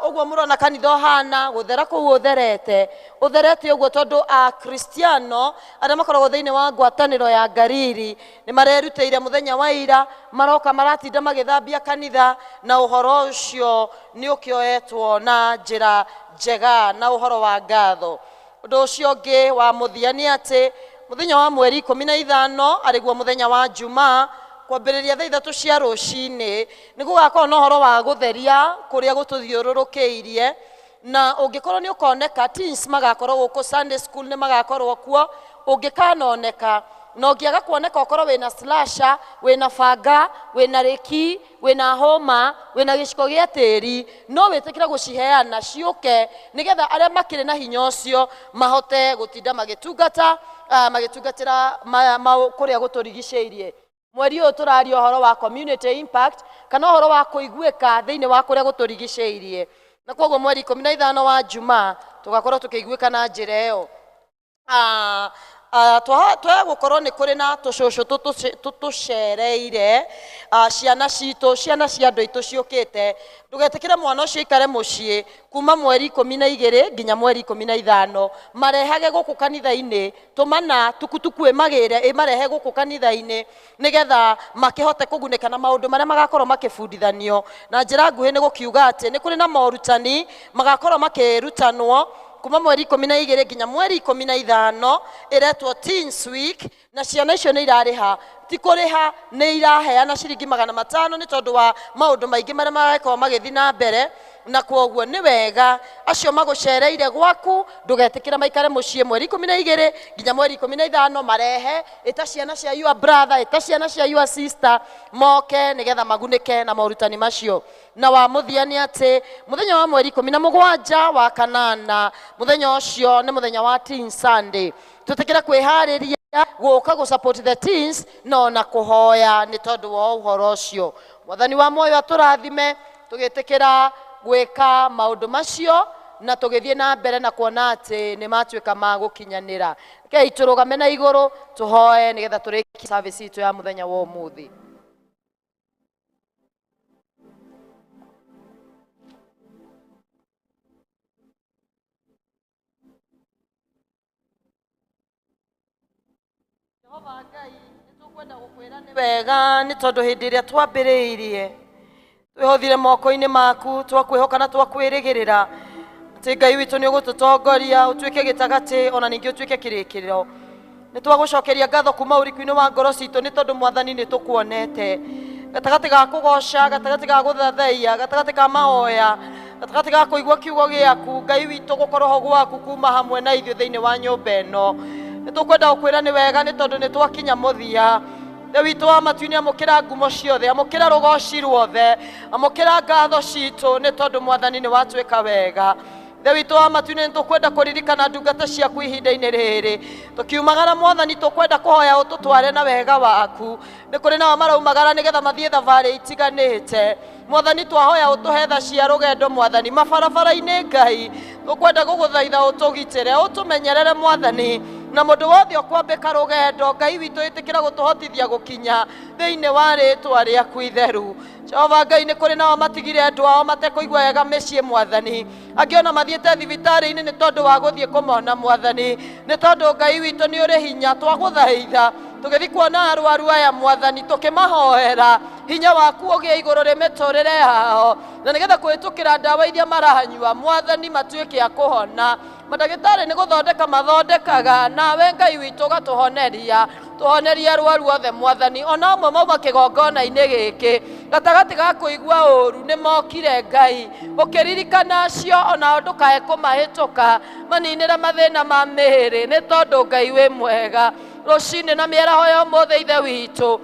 Ũguo mũrona kanitha ũhana gũthera kũu ũtherete, ũtherete ũguo tondũ Akristiano arĩa makoragwo thĩinĩ wa ngwatanĩro ya Ngariri nĩ marerutĩire mũthenya wa ira, maroka maratinda magĩthambia kanitha, na ũhoro ũcio nĩ ũkĩoetwo na njĩra njega na ũhoro wa ngatho. Ũndũ ũcio ũngĩ wa mũthia nĩ atĩ mũthenya wa mweri 15 arĩguo mũthenya wa Jumaa kwambĩrĩria thaa 3 cia rũcinĩ nĩ gũgakorwo na ũhoro wa gũtheria kũrĩa gũtũthiũrũrũkĩirie, na ũngĩkorwo nĩ ũkoneka teens magakorwo gũkũ, Sunday school nĩ magakorwo kuo, ũngĩkanoneka na ũngĩaga kuoneka ũkorwo wĩna slasher, wĩna banga, wĩna rĩki, wĩna hũma, wĩna gĩciko gĩa tĩri, no wĩtĩkĩre gũciheana ciũke nĩgetha arĩa makĩrĩ na hinya ũcio mahote gũtinda magĩtungata, magĩtungatĩra kũrĩa gũtũrigicĩirie. Mweri ũyũ tũraria ũhoro wa community impact kana ũhoro wa kũiguĩka thĩinĩ wa kũrĩa gũtũrigicĩirie, na koguo mweri 15 wa Jumaa tũgakorwo tũkĩiguĩka na njĩra ĩyo. Twaya gũkorwo nĩ kũrĩ na tũcũcũ tũtũcereire, ciana citũ, ciana cia andũ aitũ ciũkĩte. Ndũgetĩkĩre mwana ũcio aikare mũciĩ kuma mweri 12 nginya mweri 15, marehage gũkũ kanitha-inĩ, tũmana tukutuku ĩmagĩre ĩmarehe gũkũ kanitha-inĩ nĩgetha makĩhote kũgunĩka na maũndũ marĩa magakorwo makĩbundithanio. Na njĩra nguhĩ nĩ gũkiuga atĩ nĩ kũrĩ na morutani magakorwo makĩrutanwo kuma mweri 12 nginya mweri 15, ĩretwo Teens Week, na ciana icio nĩ irarĩha, ti kũrĩha, nĩ iraheana ciringi 500 nĩ tondũ wa maũndũ maingĩ marĩa marakorwo magĩthiĩ na mbere. Na koguo nĩ wega acio magũcereire gwaku ndũgetĩkĩre maikare mũciĩ mweri 12 nginya mweri 15, marehe ĩta ciana cia your brother, ĩta ciana cia your sister moke nĩgetha magunĩke na morutani macio. Na wa mũthia nĩ atĩ mũthenya wa mweri 17 wa kanana, mũthenya ũcio nĩ mũthenya wa Teen Sunday, twĩtĩkĩre kwĩharĩria gũka gũ support the teens no na kũhoya nĩ tondũ wa ũhoro ũcio. Mwathani wa muoyo atũrathime tũgĩtĩkĩra gwĩka maũndũ macio na tũgĩthiĩ na mbere na kuona atĩ nĩ matuĩka ma gũkinyanĩra. Rekei tũrũgame na igũrũ tũhoe nĩgetha tũrĩkie service itũ ya mũthenya wa ũmũthĩ. Jehova Ngai, nĩtũkwenda gũkwĩra nĩ wega nĩ tondũ hĩndĩ ĩrĩa twambĩrĩirie twĩhothire moko-inĩ maku, twakwĩhoka na twakwĩrĩgĩrĩra atĩ Ngai witũ nĩ ũgũtũtongoria, ũtuĩke gĩtagatĩ ona ningĩ ũtuĩke kĩrĩkĩrĩro. Nĩ twagũcokeria ngatho kuma ũriku-inĩ wa ngoro citũ nĩ tondũ Mwathani nĩ tũkuonete gatagatĩ ga kũgoca, gatagatĩ ga gũthathaiya, gatagatĩ ka mahoya, gatagatĩ ga kũigua kiugo gĩaku, Ngai witũ gũkorwo ho gwaku kuma hamwe na ithuĩ thĩinĩ wa nyũmba ĩno. Nĩ tũkwenda gũkwĩra nĩ wega nĩ tondũ nĩ twakinya mũthia. Ithe witũ wa matu-inĩ, amũkĩra ngumo ciothe, amũkĩra rũgoci ruothe, amũkĩra ngatho citũ nĩ tondũ Mwathani nĩ watuĩka wega. Ithe witũ wa matu-inĩ, nĩtũkwenda kũririkana ndungata ciaku ihinda-inĩ rĩrĩ tũkiumagara. Mwathani, tũkwenda kũhoya ũtũtware na wega waku. Nĩ kũrĩ nao maraumagara nĩgetha mathiĩ thabarĩ itiganĩte. Mwathani, twahoya ũtũhe tha cia rũgendo. Mwathani, mabarabara-inĩ, Ngai, tũkwenda gũgũthaitha ũtũgitĩre, ũtũmenyerere, Mwathani, na mũndũ wothe ũkwambĩka rũgendo, Ngai witũ, ĩtĩkĩra gũtũhotithia gũkinya thĩinĩ wa rĩtwa rĩaku itheru. Jehova Ngai, nĩ kũrĩ nao matigire andũ ao matekũigua wega mĩciĩ. Mwathani, angĩ ona mathiĩte thibitarĩ-inĩ nĩ tondũ wa gũthiĩ kũmona. Mwathani, nĩ tondũ Ngai witũ nĩ ũrĩ hinya, twagũthaitha tũgĩthiĩ kuona arwaru aya. Mwathani, tũkĩmahoera hinya waku ũgĩe igũrũ rĩ mĩtũrĩre yao, na nĩgetha kũhĩtũkĩra ndawa iria maranyua, Mwathani, matuĩke a kũhona. Mandagĩtarĩ nĩ gũthondeka mathondekaga, nawe Ngai witũ ũgatũhoneria. Tũhonerie arwaru othe, Mwathani. Ona amwe mauma kĩgongona-inĩ gĩkĩ gatagatĩ ga kũigua ũru nĩ mokire, Ngai, ũkĩririkana acio onao ndũkae kũmahĩtũka, maninĩre mathĩna ma mĩĩrĩ, nĩ tondũ Ngai wĩ mwega. Rũcinĩ na mĩaraho ya ũmũthĩ, Ithe witũ,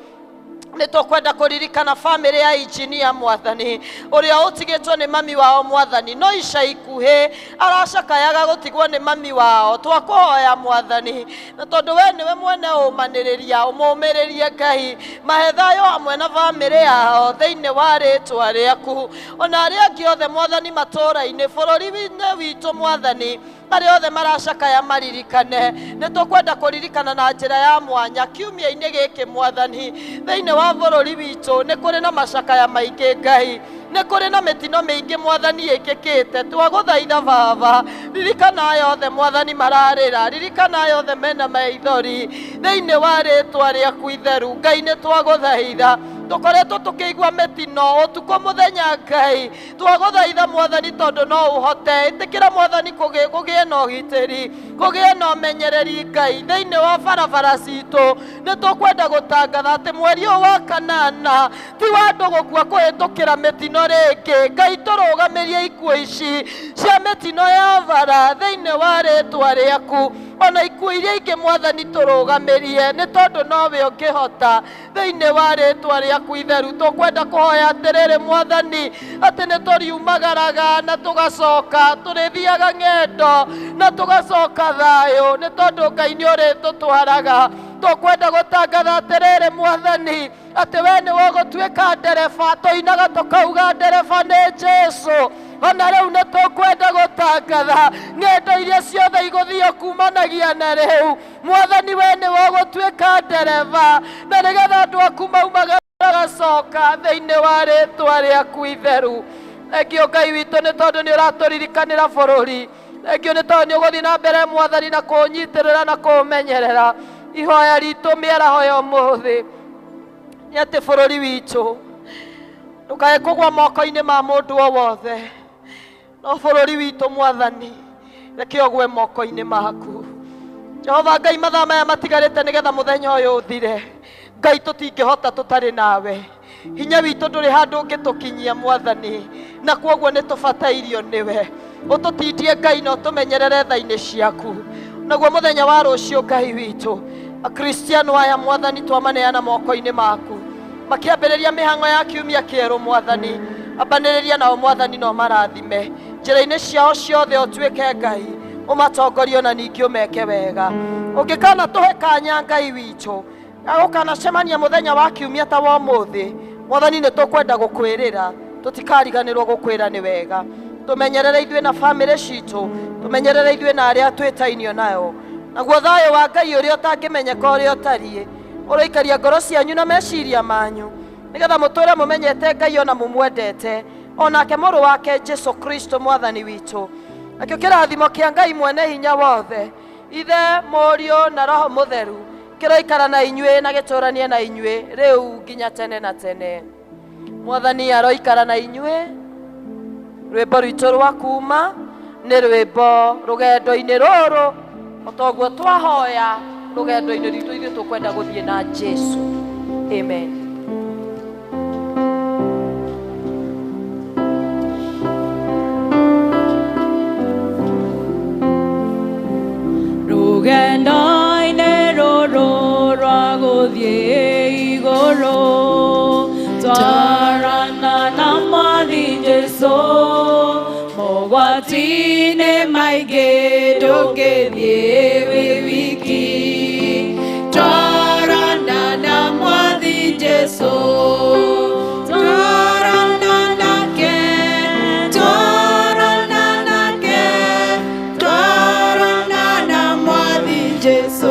nĩ tũkwenda kũririkana bamĩrĩ ya injinia, Mwathani, ũrĩa ũtigĩtwo nĩ mami wao. Mwathani, no ica ikuhĩ aracakayaga gũtigwo nĩ mami wao. Twakũhoya, Mwathani, na tondũ we nĩwe mwene ũmanĩrĩria, ũmũmĩrĩrie, Ngai, mahe thayũ hamwe na bamĩrĩ yao thĩinĩ wa rĩtwa rĩaku. Ona arĩa angĩ othe, Mwathani, matũũra-inĩ, bũrũri-inĩ witũ, Mwathani, arĩa othe maracakaya maririkane. Nĩ tũkwenda kũririkana na njĩra ya mwanya kiumia-inĩ gĩkĩ, Mwathani, thĩinĩ wa bũrũri witũ nĩ kũrĩ na macakaya maingĩ. Ngai, nĩ kũrĩ na mĩtino mĩingĩ, Mwathani, ĩkĩkĩte. Twagũthaitha, Baba, ririkana aya othe, Mwathani, mararĩra, ririkana aya othe mena maithori thĩinĩ wa rĩtwa rĩaku itheru. Ngai, nĩ twagũthaitha, tũkoretwo tũkĩigua mĩtino ũtukũ mũthenya. Ngai, twagũthaitha, Mwathani, tondũ no ũhote. Ĩtĩkĩra, Mwathani, kũgĩe na ũgitĩri, kũgĩe na ũmenyereri, Ngai, thĩinĩ wa barabara citũ. Nĩ tũkwenda gũtangatha atĩ mweri ũyũ wa kanana ti wa andũ gũkua kũhĩtũkĩra mĩtino rĩngĩ. Ngai, tũrũgamĩrie ikuũ ici cia mĩtino ya bara thĩinĩ wa rĩtwa rĩaku, ona ikuũ iria ingĩ, Mwathani, tũrũgamĩrie, nĩ tondũ nowe ũngĩhota thĩinĩ wa rĩtwa rĩaku itheru. Tũkwenda kũhoya atĩrĩrĩ, Mwathani, atĩ nĩ tũriumagaraga na tũgacoka, tũrĩthiaga ng'endo na tũgacoka thayũ, nĩ tondũ Ngai nĩ ũrĩtũtwaraga. Tũkwenda gũtangatha atĩrĩrĩ, Mwathani, atĩ we nĩwe ũgũtuĩka ndereba. Tũinaga tũkauga ndereba nĩ Jesu. Ona rĩu nĩ tũkwenda gũtangatha ng'endo iria ciothe igũthio kumanagia na rĩu, Mwathani, we nĩwe ũgũtuĩka ndereba, na nĩgetha andũ aku maumaga magacoka thĩinĩ wa rĩtwa rĩaku itheru. Thengio, Ngai witũ, nĩ tondũ nĩ ũratũririkanĩra bũrũri. Thengio nĩ tondũ nĩ ũgũthiĩ na mbere, Mwathani, na kũũnyitĩrĩra na kũũmenyerera. Ihoya ritũ mĩaraho ya ũmũthĩ nĩ atĩ bũrũri witũ ndũkae kũgwa moko-inĩ ma mũndũ o wothe, no bũrũri witũ, Mwathani, reke ũgwe moko-inĩ maku, Jehova Ngai. Mathaa maya matigarĩte nĩgetha mũthenya ũyũ ũthire, Ngai, tũtingĩhota tũtarĩ nawe. Hinya witũ ndũrĩ handũ ũngĩtũkinyia, Mwathani, na kwoguo nĩ tũbatairio nĩwe. Ũtũtindie, Ngai, na ũtũmenyerere tha-inĩ ciaku. Naguo mũthenya wa rũciũ, Ngai witũ, Akristiano aya, Mwathani, twamaneana moko-inĩ maku makĩambĩrĩria mĩhang'o ya kiumia kĩerũ. Mwathani, ambanĩrĩria nao, Mwathani, no marathime njĩra-inĩ ciao ciothe. Ũtuĩke Ngai ũmatongorie na ningĩ ũmeke wega. Ũngĩkana tũhe kanya, Ngai witũ, gagũkanacemania mũthenya wa kiumia ta wa ũmũthĩ, Mwathani, nĩ tũkwenda gũkwĩrĩra tũtikariganĩrwo gũkwĩra nĩ wega. Tũmenyerere ithuĩ na bamĩrĩ citũ, tũmenyerere ithuĩ na arĩa twĩtainio nayo. Naguo thayũ wa Ngai ũrĩa ũtangĩmenyeka ũrĩa ũtariĩ ũroikaria ngoro cianyu na meciria manyu, nĩgetha mũtũre mũmenyete Ngai ona mũmwendete, onake mũrũ wake Jesu Kristo Mwathani witũ. Nakĩo kĩrathimo kĩa Ngai mwene hinya wothe, Ithe, Mũriũ na Roho Mũtheru, kĩroikara na inyuĩ na gĩtũranie na inyuĩ rĩu nginya tene na tene. Mwathani aroikara na inyuĩ. Rwĩmbo rwitũ rwa kuma nĩ rwĩmbo rũgendo-inĩ rũrũ. O toguo twahoya, rũgendo-inĩ rwitũ ithuĩ tũkwenda gũthiĩ na Jesu. Amen. Rũgendo-inĩ rũrũ rwa gũthiĩ igũrũ, twarana na Mwathi Jesũ, mogwati. Magerio-inĩ maingĩ ndũngĩthiĩ wĩ wiki. Twarana na Mwathi Jesũ, twarana nake, twarana nake, twarana na Mwathi Jesũ.